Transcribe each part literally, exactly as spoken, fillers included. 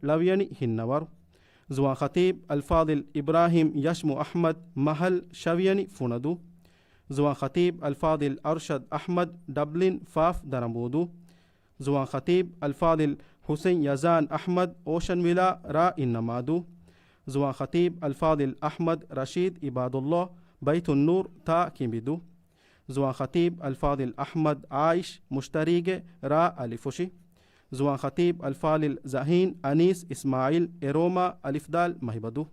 ޅަވިޔަނި ހިންނަވަރު. ޒުވާން ޚަތީބް އަލްފާޟިލް އިބްރާހީމް ޔަޝްމު އަޙްމަދު، މަހަލް، ޝަވިޔަނި ފުނަދޫ. ޒުވާން ޚަތީބް އަލްފާޟިލް އަރްޝަދް އަޙްމަދު، ޑަބްލިން، ފާފް، ދަރަނބޫދޫ. ޒުވާން ޚަތީބް އަލްފާޟިލް ޙުސައިން ޔަޒާން އަޙްމަދު، އޯޝަން ވިލާ، ރާ، އިންނަމާދޫ. ޒުވާން ޚަތީބް އަލްފާޟިލް އަޙްމަދު ރަޝީދު އިބާދުﷲ، ބައިތުއްނޫރު، ތާ، ކިނބިދޫ. ޒުވާން ޚަތީބް އަލްފާޟިލް އަޙްމަދު އާއިޝް، މުޝްތަރީގެ، ރާ، އަލިފުށި. ޒުވާން ޚަތީބް އަލްފާޟިލް ޒަހީން އަނީސް އިސްމާޢީލް، އެރޯމާ، އަލިފްދާލް މަހިބަދޫ.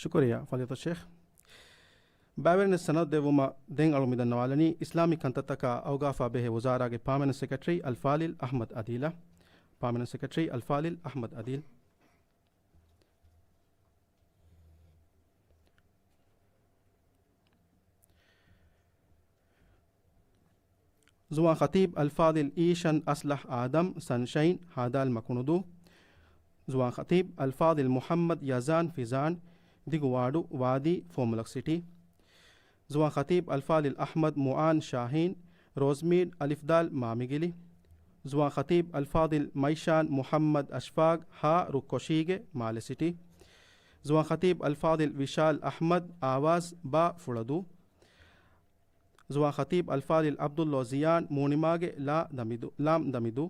ޝުކުރިއްޔާ، ފަޟީލަތު ޝޭޚް. ބައިވެރިންނަށް ސަނަދު ދެއްވުމަށް ދެން އަޅުގަނޑު މިދަންނަވާލަނީ، އިސްލާމީ ކަންތައްތަކާ އައުގާފާ ބެހޭ ވުޒާރާގެ ޕާމަނެންޓް ސެކްރެޓަރީ އަލްފާޟިލް އަޙްމަދު އަދީލަށް. ޕާމަނެންޓް ސެކްރެޓަރީ އަލްފާޟިލް އަޙްމަދު އަދީލް. ޒުވާން ޚަތީބް އަލްފާޟިލް އީޝަން އަޞްލަޙް އާދަމް، ސަންޝައިން، ހާދާލް މަކުނުދޫ. ޒުވާން ޚަތީބް އަލްފާޟިލް މުޙައްމަދު ޔަޒާން ފިޒާން، ދިގު ވާޑު، ވާދީ، ފޯމުލަކް ސިޓީ. ޒުވާން ޚަތީބް އަލްފާޟިލް އަޙްމަދު މުޢާން ޝާހީން، ރޯޒްމީޑް، އަލިފްދާލް މާމިގިލި. ޒުވާން ޚަތީބް އަލްފާޟިލް މައިޝާން މުޙައްމަދު އަޝްފާޤް، ހާ ރުއްކޮށީގެ، މާލެ ސިޓީ. ޒުވާން ޚަތީބް އަލްފާޟިލް ވިޝާލް އަޙްމަދު، އާވާޒް، ބާ ފުޅަދޫ. ޒުވާން ޚަތީބް އަލްފާޟިލް ޢަބްދުﷲ ޒިޔާން މޫނިމާގެ، ލާ ދަމިދޫ، ލާމް ދަމިދޫ.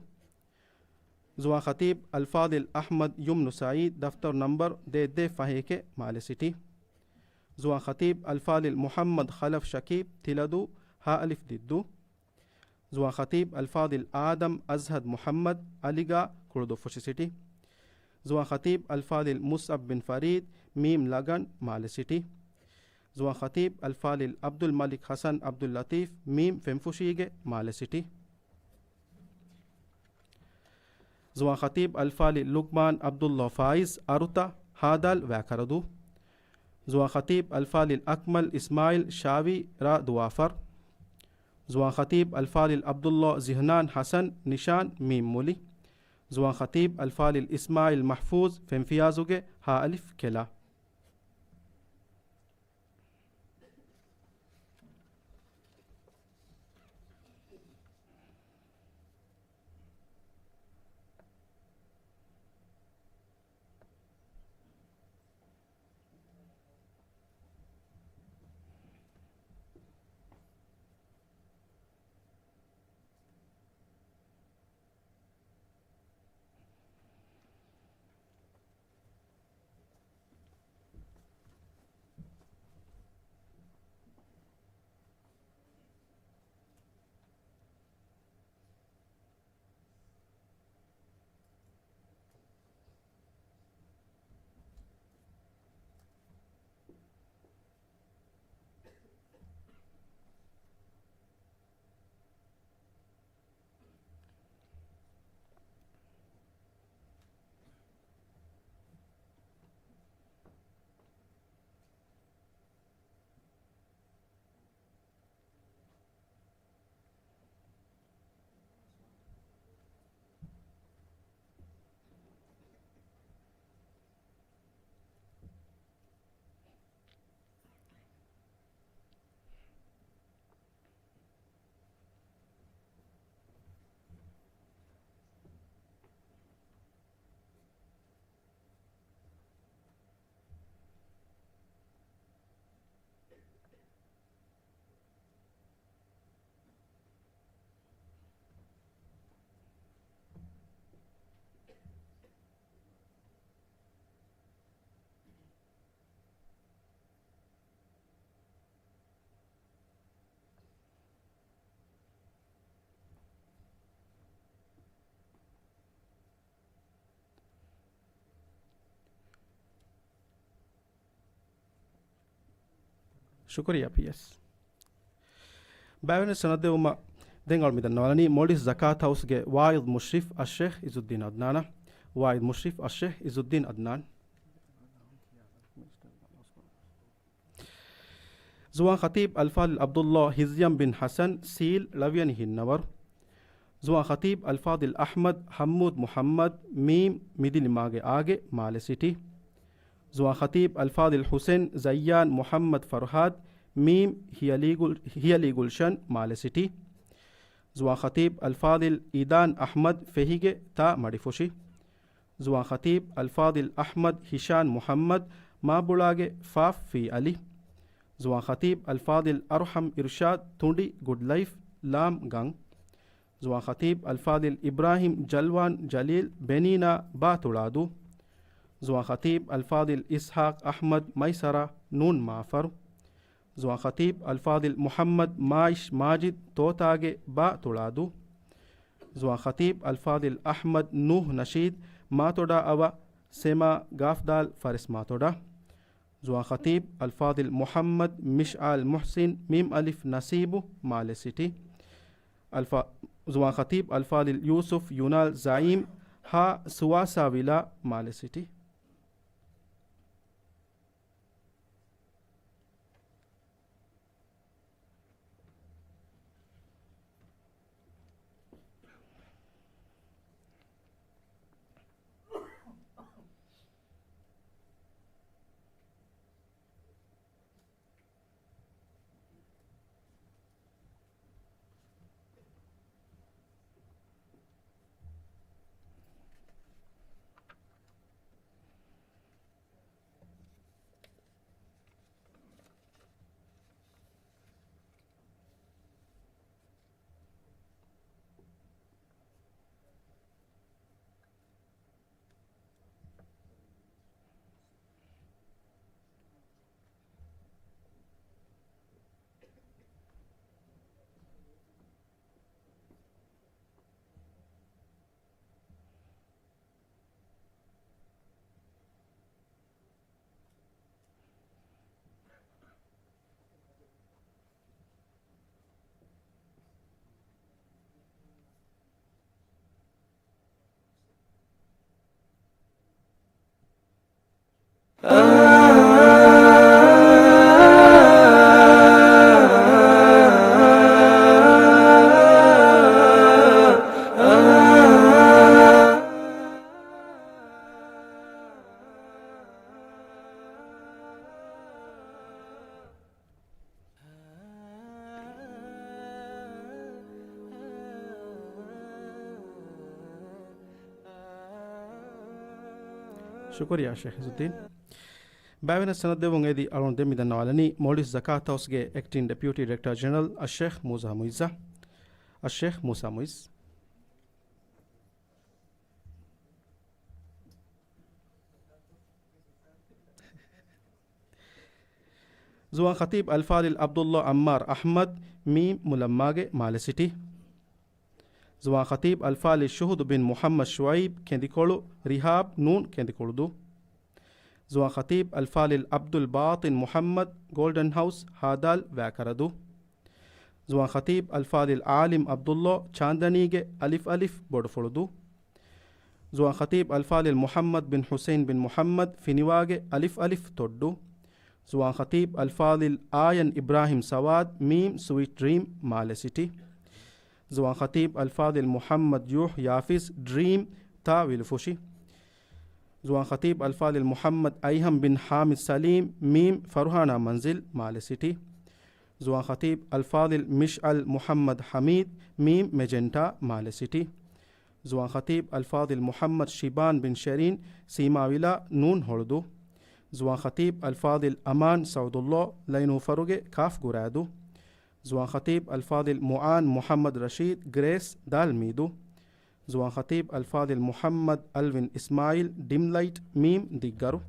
ޒުވާން ޚަތީބް އަލްފާޟިލް އަޙްމަދު ޔުމްނު ސަޢީދު، ދަފްތަރު ނަންބަރު ދޭއް ދޭއް ފަހެކެ، މާލެ ސިޓީ. ޒުވާން ޚަތީބް އަލްފާޟިލް މުޙައްމަދު ޚަލަފް ޝަކީބް، ތިލަދޫ، ހާ އަލިފް ދިއްދޫ. ޒުވާން ޚަތީބް އަލްފާޟިލް އާދަމް އަޒްހަދު މުޙައްމަދު، އަލިގާ، ކުޅުދުއްފުށި ސިޓީ. ޒުވާން ޚަތީބް އަލްފާޟިލް މުޞްޢަބް ބިން ފަރީދު، މީމް ލަގަން، މާލެ ސިޓީ. ޒުވާން ޚަތީބް އަލްފާޟިލް ޢަބްދުލް މަލިކް ޙަސަން ޢަބްދުއްލަޠީފް، މީމް ފެންފުށީގެ، މާލެ ސިޓީ. ޒުވާން ޚަތީބް އަލްފާޟިލް ލުޤްމާން ޢަބްދުﷲ ފާއިޒް، އަރުތަ، ހާދާލް ވައިކަރަދޫ. ޒުވާން ޚަތީބް އަލްފާޟިލް އަކްމަލް އިސްމާޢީލް ޝާވީ، ރާ ދުވާފަރު. ޒުވާން ޚަތީބް އަލްފާޟިލް ޢަބްދުﷲ ޒިހްނާން ޙަސަން، ނިޝާން، މީމް މުލި. ޒުވާން ޚަތީބް އަލްފާޟިލް އިސްމާޢީލް މަޙްފޫޒް، ފެންފިޔާޒުގެ، ހާ އަލިފް ކެލާ. ޝުކުރިއްޔާ ޕީއެސް. ބައިވެނި ސަނަދެވުމަށް ދެން އަޅު މިދަންނަވާލަނީ މޯލްޑިވްސް ޒަކާތް ހައުސްގެ ވާއިދް މުޝްރިފް އައްޝޭޚް އިޒުއްދީން އަދްނާނަށް. ވާއިދް މުޝްރިފް އައްޝޭޚް އިޒުއްދީން އަދްނާން. ޒުވާން ޚަތީބް އަލްފާޟިލް ޢަބްދުﷲ ހިޒްޔަމް ބިން ޙަސަން، ސީލް، ޅަވިޔަނި ހިންނަވަރު. ޒުވާން ޚަތީބް އަލްފާޟިލް އަޙްމަދު ޙައްމޫދު މުޙައްމަދު، މީމް، މިދިލިމާގެ އާގެ، މާލެ ސިޓީ. ޒުވާން ޚަތީބް އަލްފާޟިލް ޙުސެން ޒައްޔާން މުޙައްމަދު ފަރުހާދު، މީމް، ހިޔަލީ ގުލް-، ހިޔަލީ ގުލްޝަން، މާލެ ސިޓީ. ޒުވާން ޚަތީބް އަލްފާޟިލް އީދާން އަޙްމަދު ފެހިގެ، ތާ މަޑިފުށި. ޒުވާން ޚަތީބް އަލްފާޟިލް އަޙްމަދު ހިޝާން މުޙައްމަދު، މާބުޅާގެ، ފާފް ފީ އަލި. ޒުވާން ޚަތީބް އަލްފާޟިލް އަރްޙަމް އިރުޝާދު ތުނޑި ގުޑް ލައިފް، ލާމް ގަން. ޒުވާން ޚަތީބް އަލްފާޟިލް އިބްރާހީމް ޖަލްވާން ޖަލީލް ބެނީނާ ބާ ތުޅާދޫ. ޒުވާން ޚަތީބް އަލްފާޟިލް އިސްޙާޤް އަޙްމަދު މައިސަރާ ނޫން މާފަރު. ޒުވާން ޚަތީބް އަލްފާޟިލް މުޙައްމަދު މާއިޝް މާޖިދު ތޯތާގެ ބާ ތުޅާދޫ. ޒުވާން ޚަތީބް އަލްފާޟިލް އަޙްމަދު ނޫޙް ނަޝީދު މާތޮޑާ އަވަށް ސެމާ ގާފްދާލް ފަރެސް މާތޮޑާ. ޒުވާން ޚަތީބް އަލްފާޟިލް މުޙައްމަދު މިޝްޢާލް މުޙްސިން މީމް އަލިފް ނަސީބު މާލެ ސިޓީ. އަލްފާ-، ޒުވާން ޚަތީބް އަލްފާޟިލް ޔޫސުފް ޔުނާލް ޒަޢީމް ހާ ސުވާސާ ވިލާ މާލެ ސިޓީ. ޝުކުރިއްޔާ ޝޭޚް އިޒުއްދީން. ބައިވެނި ސަނަދް ދެއްވުން އެދި އަޅުން ދެން މި ދަންނަވާލަނީ މޯލްޑިވްސް ޒަކާތް ހައުސްގެ އެކްޓިން ޑެޕިއުޓީ ޑިރެކްޓަރ ޖެނެރަލް އައްޝޭޚް މޫސާ މުއިއްޒާ. އައްޝޭޚް މޫސާ މުއިއްޒު. ޒުވާން ޚަތީބް އަލްފާޟިލް ޢަބްދުﷲ ޢައްމާރު އަޙްމަދު، މީމް، މުލައްމާގެ، މާލެ ސިޓީ. ޒުވާން ޚަތީބް އަލްފާޟިލް ޝުހުދު ބިން މުޙައްމަދު ޝުޢައިބު، ކެނދިކޮޅު، ރިހާބް، ނޫން، ކެނދިކޮޅުދޫ. ޒުވާން ޚަތީބް އަލްފާޟިލް ޢަބްދުލް ބާޠިން މުޙައްމަދު، ގޯލްޑަން ހައުސް، ހާދާލް، ވައިކަރަދޫ. ޒުވާން ޚަތީބް އަލްފާޟިލް ޢާލިމް ޢަބްދުﷲ، ޗާންދަނީގެ، އަލިފް އަލިފް، ބޮޑުފުޅުދޫ. ޒުވާން ޚަތީބް އަލްފާޟިލް މުޙައްމަދު ބިން ޙުސައިން ބިން މުޙައްމަދު، ފިނިވާގެ، އަލިފް އަލިފް، ތޮއްޑޫ. ޒުވާން ޚަތީބް އަލްފާޟިލް އާޔަން އިބްރާހިމް ސަވާދު، މީމް، ސުވީޓް ޑްރީމް، މާލެ ސިޓީ. ޒުވާން ޚަތީބް އަލްފާޟިލް މުޙައްމަދު ޔޫޙް ޔާފިޒް، ޑްރީމް، ތާ ވިލުފުށި. ޒުވާން ޚަތީބް އަލްފާޟިލް މުޙައްމަދު އައިހަމް ބިން ޙާމިދު ސަލީމް، މީމް، ފަރުހާނާ މަންޒިލް، މާލެ ސިޓީ. ޒުވާން ޚަތީބް އަލްފާޟިލް މިޝްޢަލް މުޙައްމަދު ޙަމީދު، މީމް، މެޖެންޓާ، މާލެ ސިޓީ. ޒުވާން ޚަތީބް އަލްފާޟިލް މުޙައްމަދު ޝިބާން ބިން ޝެރީން، ސީމާވިލާ، ނޫން ހޮޅުދޫ. ޒުވާން ޚަތީބް އަލްފާޟިލް އަމާން ސަޢުދުﷲ، ލައިނޫފަރުގެ، ކާފް ގުރާދޫ. ޒުވާން ޚަތީބް އަލްފާޟިލް މުޢާން މުޙައްމަދު ރަޝީދު، ގްރޭސް، ދާލް މީދޫ. ޒުވާން ޚަތީބް އަލްފާޟިލް މުޙައްމަދު އަލްވިން އިސްމާޢީލް، ޑިމް ލައިޓް، މީމް، ދިއްގަރު.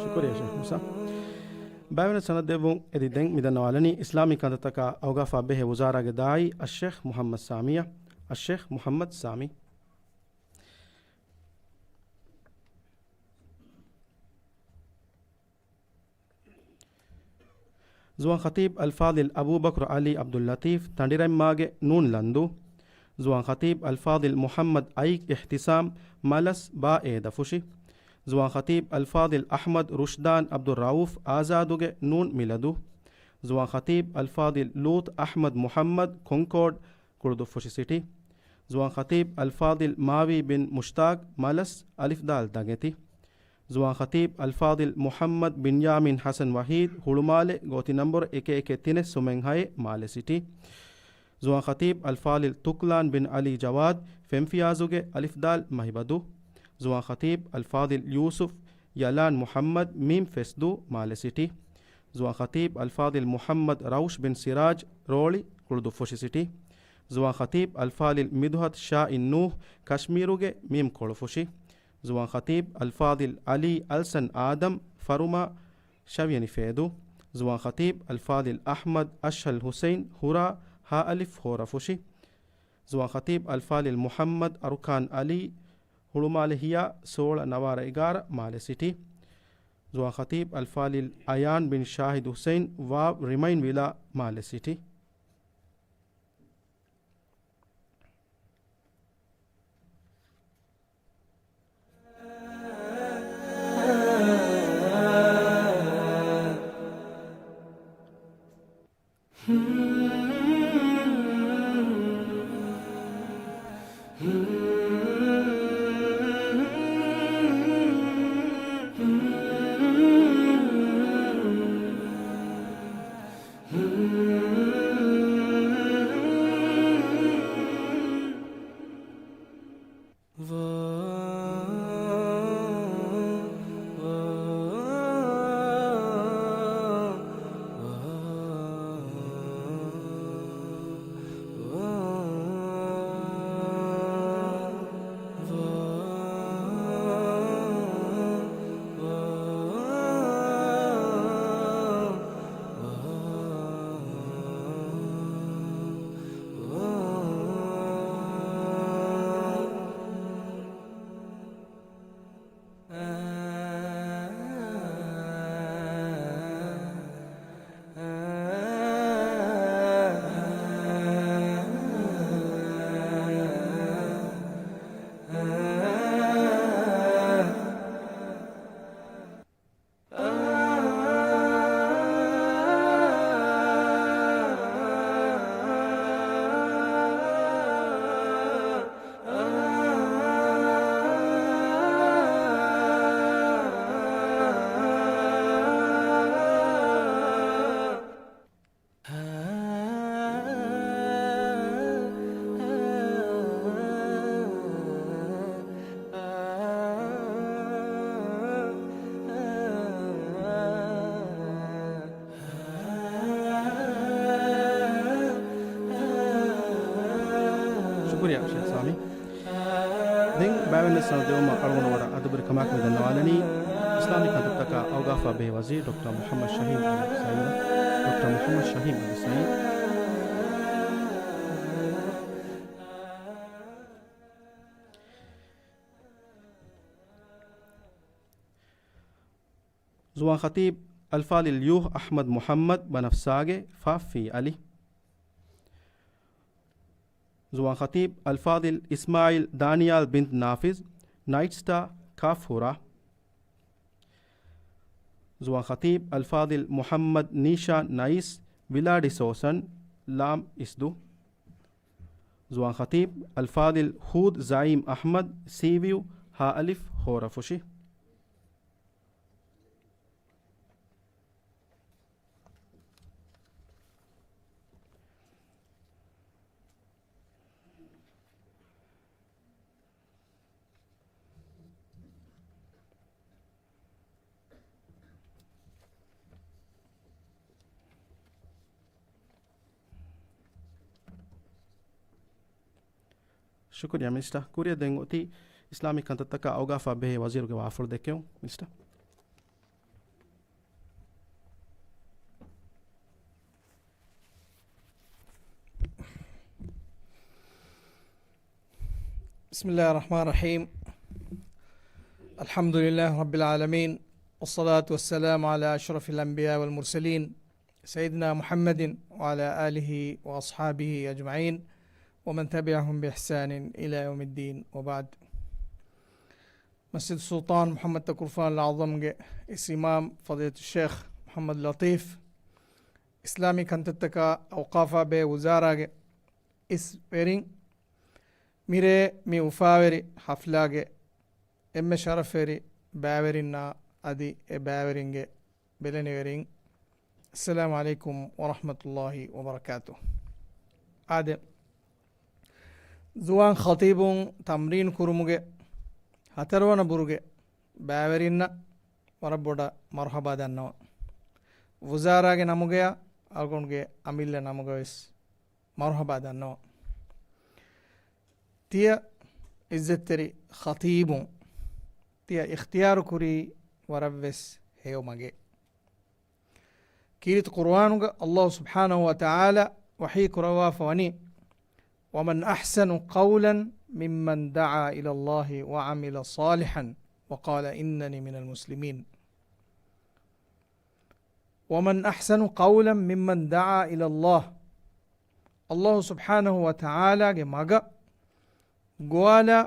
ޝުކުރިއްޔާ ޝޭޚް މޫސާ. ބައިވެނިވެ ސަނަދު ދެއްވުން އެދި ދެން މިދަންނަވާލަނީ އިސްލާމީ ކަންތައްތަކާ އައުގާފާ ބެހޭ ވުޒާރާގެ ދާއީ އައްޝޭޚް މުޙައްމަދު ސާމީއަށް. އައްޝޭޚް މުޙައްމަދު ސާމީ. ޒުވާން ޚަތީބް އަލްފާޟިލް އަބޫބަކުރު ޢަލީ ޢަބްދުއްލަޠީފް، ތަނޑިރަތްމާގެ، ނޫން ލަންދޫ. ޒުވާން ޚަތީބް އަލްފާޟިލް މުޙައްމަދު އައިކް އިޙްތިސާމް، މަލަސް، ބާ އޭދަފުށި. ޒުވާން ޚަތީބް އަލްފާޟިލް އަޙްމަދު ރުޝްދާން ޢަބްދުއްރައޫފް، އާޒާދުގެ، ނޫން މިލަދޫ. ޒުވާން ޚަތީބް އަލްފާޟިލް ލޫޠު އަޙްމަދު މުޙައްމަދު، ކޮންކޯޑް، ކުޅުދުއްފުށި ސިޓީ. ޒުވާން ޚަތީބް އަލްފާޟިލް މާވީ ބިން މުޝްތާޤް، މަލަސް، އަލިފްދާލް ދަނގެތި. ޒުވާން ޚަތީބް އަލްފާޟިލް މުޙައްމަދު ބިންޔާމީން ޙަސަން ވަޙީދު، ހުޅުމާލެ، ގޯތި ނަންބަރު އެކެއް އެކެއް ތިނެއް ސުމެއް ހައެއް، މާލެ ސިޓީ. ޒުވާން ޚަތީބް އަލްފާޟިލް ތުކްލާން ބިން ޢަލީ ޖަވާދު، ފެންފިޔާޒުގެ، އަލިފްދާލް މަހިބަދޫ. ޒުވާން ޚަތީބް އަލްފާޟިލް ޔޫސުފް ޔަލާން މުޙައްމަދު، މީމް ފެސްދޫ، މާލެ ސިޓީ. ޒުވާން ޚަތީބް އަލްފާޟިލް މުޙައްމަދު ރައުޝް ބިން ސިރާޖް، ރޯޅި، ކުޅުދުއްފުށި ސިޓީ. ޒުވާން ޚަތީބް އަލްފާޟިލް މިދުޙަތު ޝާއިން ނޫޙް، ކަޝްމީރުގެ، މީމް ކޮޅުފުށި. ޒުވާން ޚަތީބް އަލްފާޟިލް ޢަލީ އަލްސަން އާދަމް، ފަރުމާ، ޝަވިޔަނި ފޭދޫ. ޒުވާން ޚަތީބް އަލްފާޟިލް އަޙްމަދު އަޝްހަލް ޙުސައިން، ހުރާ، ހާއަލިފް ހޯރަފުށި. ޒުވާން ޚަތީބް އަލްފާޟިލް މުޙައްމަދު އަރުކާން ޢަލީ، ހުޅުމާލެ ހިޔާ، ސޯޅަ ނަވާރަ އެގާރަ، މާލެ ސިޓީ. ޒުވާން ޚަތީބް އަލްފާޟިލް އަޔާން ބިން ޝާހިދު ޙުސައިން، ވާވް، ރިމައިން ވިލާ، މާލެ ސިޓީ. ޝުކުރިއްޔާ ޝޭޚް ސާމީ. ދެން ބައިވެންނަ ސަނަދު ދެވުމަށް އަޅުގަނޑު ވަރަށް އަދަބުވެރި ކަމާކު މި ދަންނަވާލަނީ އިސްލާމީ ކަންތައްތަކާ އައުގާފާ ބެހޭ ވަޒީރު ޑޮކްޓަރ މުޙައްމަދު ޝަހީމް އަލި ޙުސައިން. ޑޮކްޓަރ މުޙައްމަދު ޝަހީމް އަލި ޙުސައިން. ޒުވާން ޚަތީބް އަލްފާޟިލް ޔޫހް އަޙްމަދު މުޙައްމަދު، ބަނަފްސާގެ، ފާފީ އަލި. ޒުވާން ޚަތީބް އަލްފާޟިލް އިސްމާޢީލް ދާނިޔާލް ބިންތު ނާފިޒް، ނައިޓް ސްޓާ، ކާފް ހުރާ. ޒުވާން ޚަތީބް އަލްފާޟިލް މުޙައްމަދު ނީޝާން ނައިސް، ވިލާޑި ސޯސަން، ލާމް އިސްދޫ. ޒުވާން ޚަތީބް އަލްފާޟިލް ހޫދް ޒައީމް އަޙްމަދު، ސީވިއު، ހާއަލިފް ހޯރަފުށި. ޝުކުރިއްޔާ މިނިސްޓަރ. ކުރިއަށް ދެން އޮތީ އިސްލާމީ ކަންތައްތަކާ އައުގާފާ ބެހޭ ވަޒީރުގެ ވާފުޅު ދެއްކެވުން. މިނިސްޓަރ. بسم الله الرحمن الرحيم. الحمد لله رب العالمين، والصلاة والسلام على أشرف الأنبياء والمرسلين، سيدنا محمد وعلى آله وأصحابه أجمعين، ومن تبعهم بإحسان إلى يوم الدين، وبعد. މަސްޖިދު ސުލްޠާން މުޙައްމަދު ތަޤުވާ އަލް އަޢްޒަމްގެ އިސް އިމާމް ފަޟީލަތު ޝޭޚް މުޙައްމަދު ލަޠީފް، އިސްލާމީ ކަންތައްތަކާ އައުޤާފާ ބެހޭ ވުޒާރާގެ އިސް ވެރިން، މިރޭ މި އުފާވެރި ޙަފްލާގެ އެންމެ ޝަރަފްވެރި ބައިވެރިންނާ އަދި އެ ބައިވެރިންގެ ބެލެނިވެރިން، އައްސަލާމު ޢަލައިކުމް ވަރަޙްމަތުﷲި ވަބަރަކާތުހު. އާދެ، ޒުވާން ޚަޠީބުން ތަމްރީން ކުރުމުގެ ހަތަރުވަނަ ބުރުގެ ބައިވެރިންނަށް ވަރަށް ބޮޑަށް މަރުޙަބާ ދަންނަވަން. ވުޒާރާގެ ނަމުގަޔާ އަޅުގަނޑުގެ އަމިއްލަ ނަމުގަވެސް މަރުޙަބާ ދަންނަވަން. ތިޔަ ޢިއްޒަތްތެރި ޚަޠީބުން ތިޔަ އިޚްތިޔާރު ކުރީ ވަރަށްވެސް ހެޔޮ މަގެއް. ކީރިތި ޤުރުއާނުގަ ﷲ ސުބްޙާނަހޫ ވަތަޢާލާ ވަޙީ ކުރައްވާފަ ވަނީ، ومن أحسن قولا ممن دعا إلى الله وعمل صالحا وقال إنني من المسلمين. ومن أحسن قولا ممن دعا إلى الله. ﷲ ސުބްޙާނަހޫ ވަތަޢާލާގެ މަގަށް ގޮވާލާ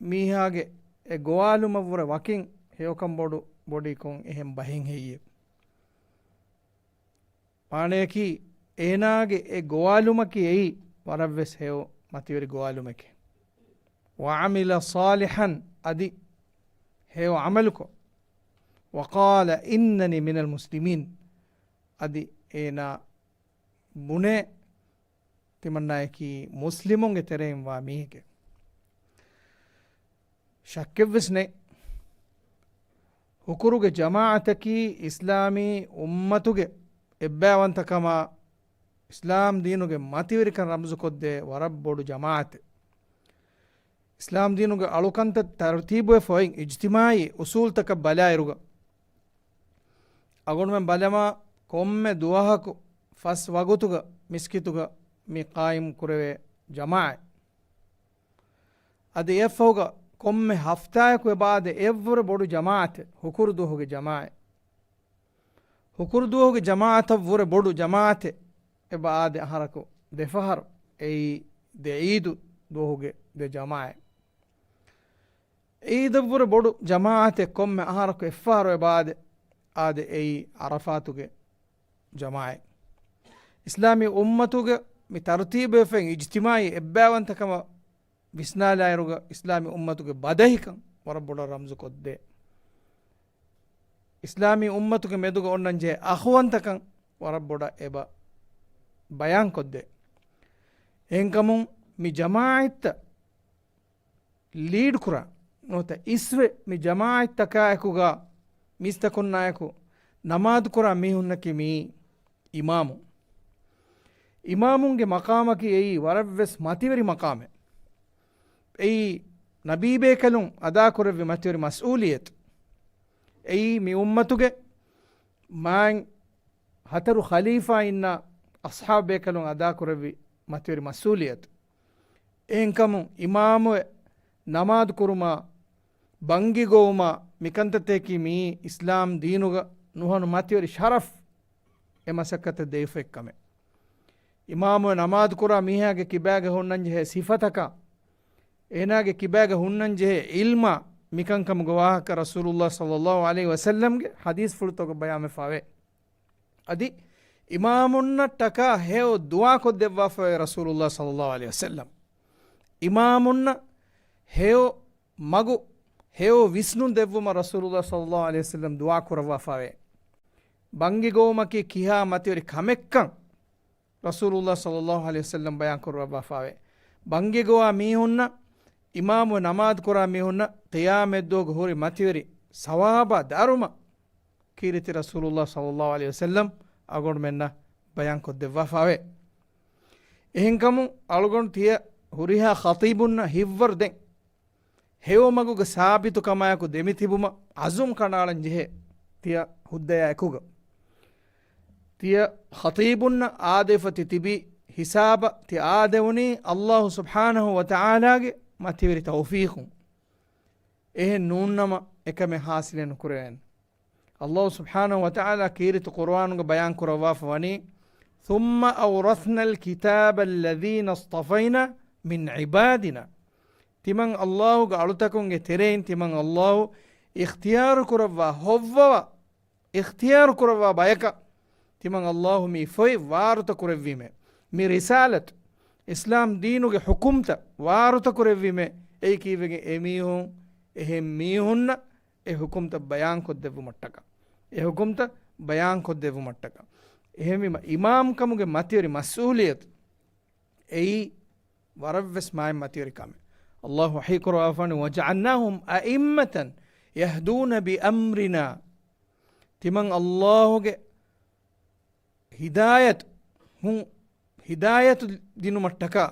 މީހާގެ އެ ގޮވާލުމަށްވުރެ ވަކިން ހެޔޮކަން ބޮޑު ބޮޑީ ކޮން އެހެން ބަހެއް ހެއްޔޭ؟ މާނަޔަކީ، އޭނާގެ އެ ގޮވާލުމަކީ އެއީ ވަރަށްވެސް ހެޔޮ މަތިވެރި ގޮވާލުމެކޭ. وعمل صالحا، އަދި ހެޔޮ ޢަމަލުކޮށް. وقال إنني من المسلمين، އަދި އޭނާ ބުނޭ ތިމަންނާޔަކީ މުސްލިމުންގެ ތެރެއިން ވާ މީހެކޭ. ޝައްކެއްވެސް ނެތް. ހުކުރުގެ ޖަމާޢަތަކީ އިސްލާމީ އުއްމަތުގެ އެއްބައިވަންތަކަމާ، އިސްލާމް ދީނުގެ މަތިވެރިކަން ރަމްޒުކޮށްދޭ ވަރަށް ބޮޑު ޖަމާޢަތެއް. އިސްލާމް ދީނުގެ އަޅުކަންތައް ތަރުތީބުވެފަ އޮތް އިޖްތިމާޢީ އުސޫލްތަކަށް ބަލާއިރުގަ، އަޅުގަނޑުމެން ބަލަމާ، ކޮންމެ ދުވަހަކު ފަސް ވަގުތުގަ މިސްކިތުގަ މި ޤާއިމް ކުރެވޭ ޖަމާޢަތް. އަދި އެއަށްފަހުގަ ކޮންމެ ހަފްތާއަކު އެބަ އާދެ އެއަށްވުރެ ބޮޑު ޖަމާޢަތެއް، ހުކުރު ދުވަހުގެ ޖަމާޢަތް. ހުކުރު ދުވަހުގެ ޖަމާޢަތަށްވުރެ ބޮޑު ޖަމާޢަތެއް އެބަ އާދެ އަހަރަކު ދެފަހަރު، އެއީ ދެ ޢީދު ދުވަހުގެ ދެ ޖަމާޢަތް. ޢީދަށްވުރެ ބޮޑު ޖަމާޢަތެއް ކޮންމެ އަހަރަކު އެއްފަހަރު އެބަ އާދެ، އާދެ އެއީ ޢަރަފާތުގެ ޖަމާޢަތް. އިސްލާމީ އުއްމަތުގެ މި ތަރުތީބުވެފައި އިޖްތިމާޢީ އެއްބައިވަންތަކަމަށް ވިސްނާލާއިރުގަ، އިސްލާމީ އުއްމަތުގެ ބަދަހިކަން ވަރަށް ބޮޑަށް ރަމްޒުކޮށްދޭ. އިސްލާމީ އުއްމަތުގެ މެދުގަ އޮންނަންޖެހޭ އަޚުވަންތަކަން ވަރަށް ބޮޑަށް އެބަ ބަޔާންކޮށްދޭ. އެހެންކަމުން މި ޖަމާޢަތްތައް ލީޑް ކުރާ ނުވަތަ އިސްވެ މި ޖަމާޢަތްތަކާއެކުގަ މީސްތަކުންނާއެކު ނަމާދު ކުރާ މީހުންނަކީ މިއީ އިމާމު. އިމާމުންގެ މަޤާމަކީ އެއީ ވަރަށްވެސް މަތިވެރި މަޤާމެއް. އެއީ ނަބީބޭކަލުން އަދާކުރެއްވި މަތިވެރި މަސްއޫލިއްޔަތު. އެއީ މި އުއްމަތުގެ މާތް ހަތަރު ޚަލީފާއިންނާ އަޞްޙާބުބޭކަލުން އަދާކުރެއްވި މަތިވެރި މަސްއޫލިއްޔަތު. އެހެންކަމުން އިމާމުވެ ނަމާދު ކުރުމާ، ބަންގި ގޮވުމާ، މިކަންތައްތަކަކީ މިއީ އިސްލާމް ދީނުގަ ނުހަނު މަތިވެރި ޝަރަފް އެ މަސައްކަތަށް ދެވިފައި ކަމެއް. އިމާމުވެ ނަމާދު ކުރާ މީހާގެ ކިބާގަ ހުންނަންޖެހޭ ސިފަތަކާ، އޭނާގެ ކިބާގަ ހުންނަންޖެހޭ ޢިލްމާ، މިކަންކަމުގެ ވާހަކަ ރަސޫލުﷲ ޞައްލަﷲު ޢަލައިހި ވަސައްލަމްގެ ޙަދީޘްފުޅުތަކުގަ ބަޔާންވެފަވޭ. އަދި އިމާމުންނަށްޓަކާ ހެޔޮ ދުޢާ ކޮށްދެއްވާފައި ރަސޫލުﷲ ޞައްލަﷲު ޢަލައިހި ވަސައްލަމް. އިމާމުންނަށް ހެޔޮ މަގު، ހެޔޮ ވިސްނުން ދެއްވުމަށް ރަސޫލުﷲ ޞައްލަﷲު ޢަލައިހި ވަސައްލަމް ދުޢާ ކުރައްވާފައިވޭ. ބަންގި ގޮވުމަކީ ކިހާ މަތިވެރި ކަމެއްކަން ރަސޫލުﷲ ޞައްލަﷲު ޢަލައިހި ވަސައްލަމް ބަޔާން ކުރައްވާފައިވޭ. ބަންގި ގޮވާ މީހުންނަށް، އިމާމު ނަމާދު ކުރާ މީހުންނަށް ޤިޔާމަތްދުވަހުގެ ހުރި މަތިވެރި ސަވާބާ ދަރުމަ ކީރިތި ރަސޫލުﷲ ޞައްލަﷲު ޢަލައިހި ވަސައްލަމް އަޅުގަނޑުމެންނަށް ބަޔާންކޮށްދެއްވާފައިވޭ. އެހެންކަމުން އަޅުގަނޑު ތިޔަ ހުރިހާ ޚަތީބުންނަށް ހިތްވަރު ދެން ހެޔޮ މަގުގަ ސާބިތުކަމާއެކު ދެމިތިބުމަށް އަޒުމް ކަނޑައަޅަން ޖެހޭ ތިޔަ ހުއްދަޔާ އެކުގަ. ތިޔަ ޚަތީބުންނަށް އާދެފަ ތި ތިބި ހިސާބަށް ތި އާދެވުނީ ﷲ ސުބްޙާނަހޫ ވަތަޢާލާގެ މަތިވެރި ތައުފީޤުން. އެހެން ނޫންނަމަ އެކަމެއް ޙާޞިލެއް ނުކުރެވޭނެ. ﷲ ސުބްޙާނަހޫ ވަތަޢާލާ ކީރިތި ޤުރުއާނުގަ ބަޔާން ކުރައްވާފަ ވަނީ، ثُمَّ أَوْرَثْنَا الْكِتَابَ الَّذِينَ اصْطَفَيْنَا مِنْ عِبَادِنَا. ތިމަން ﷲގެ އަޅުތަކުންގެ ތެރެއިން ތިމަން ﷲ އިޚްތިޔާރު ކުރައްވާ ހޮއްވަވާ، އިޚްތިޔާރު ކުރައްވާ ބަޔަކަށް ތިމަން ﷲ މި ފޮތް ވާރުތަ ކުރެއްވީމޭ. މި ރިސާލަތު، އިސްލާމް ދީނުގެ ޙުކުމްތައް ވާރުތަ ކުރެއްވީމޭ. އެއީ ކީއްވެގެން އެމީހުން އެހެން މީހުންނަށް އެ ޙުކުމްތައް ބަޔާންކޮށްދެއްވުމަށްޓަކާ، އެ ޙުކުމްތައް ބަޔާންކޮށްދެއްވުމަށްޓަކާ. އެހެންވީމަ، އިމާމްކަމުގެ މަތިވެރި މަސްއޫލިއްޔަތު އެއީ ވަރަށްވެސް މާތް މަތިވެރި ކަމެއް. ﷲ ވަޙީ ކުރައްވާފަ ވަނީ، وَجَعَلْنَاهُمْ أَئِمَّةً يَهْدُونَ بِأَمْرِنَا. ތިމަން ﷲގެ ހިދާޔަތު، ހު-، ހިދާޔަތު ދިނުމަށްޓަކާ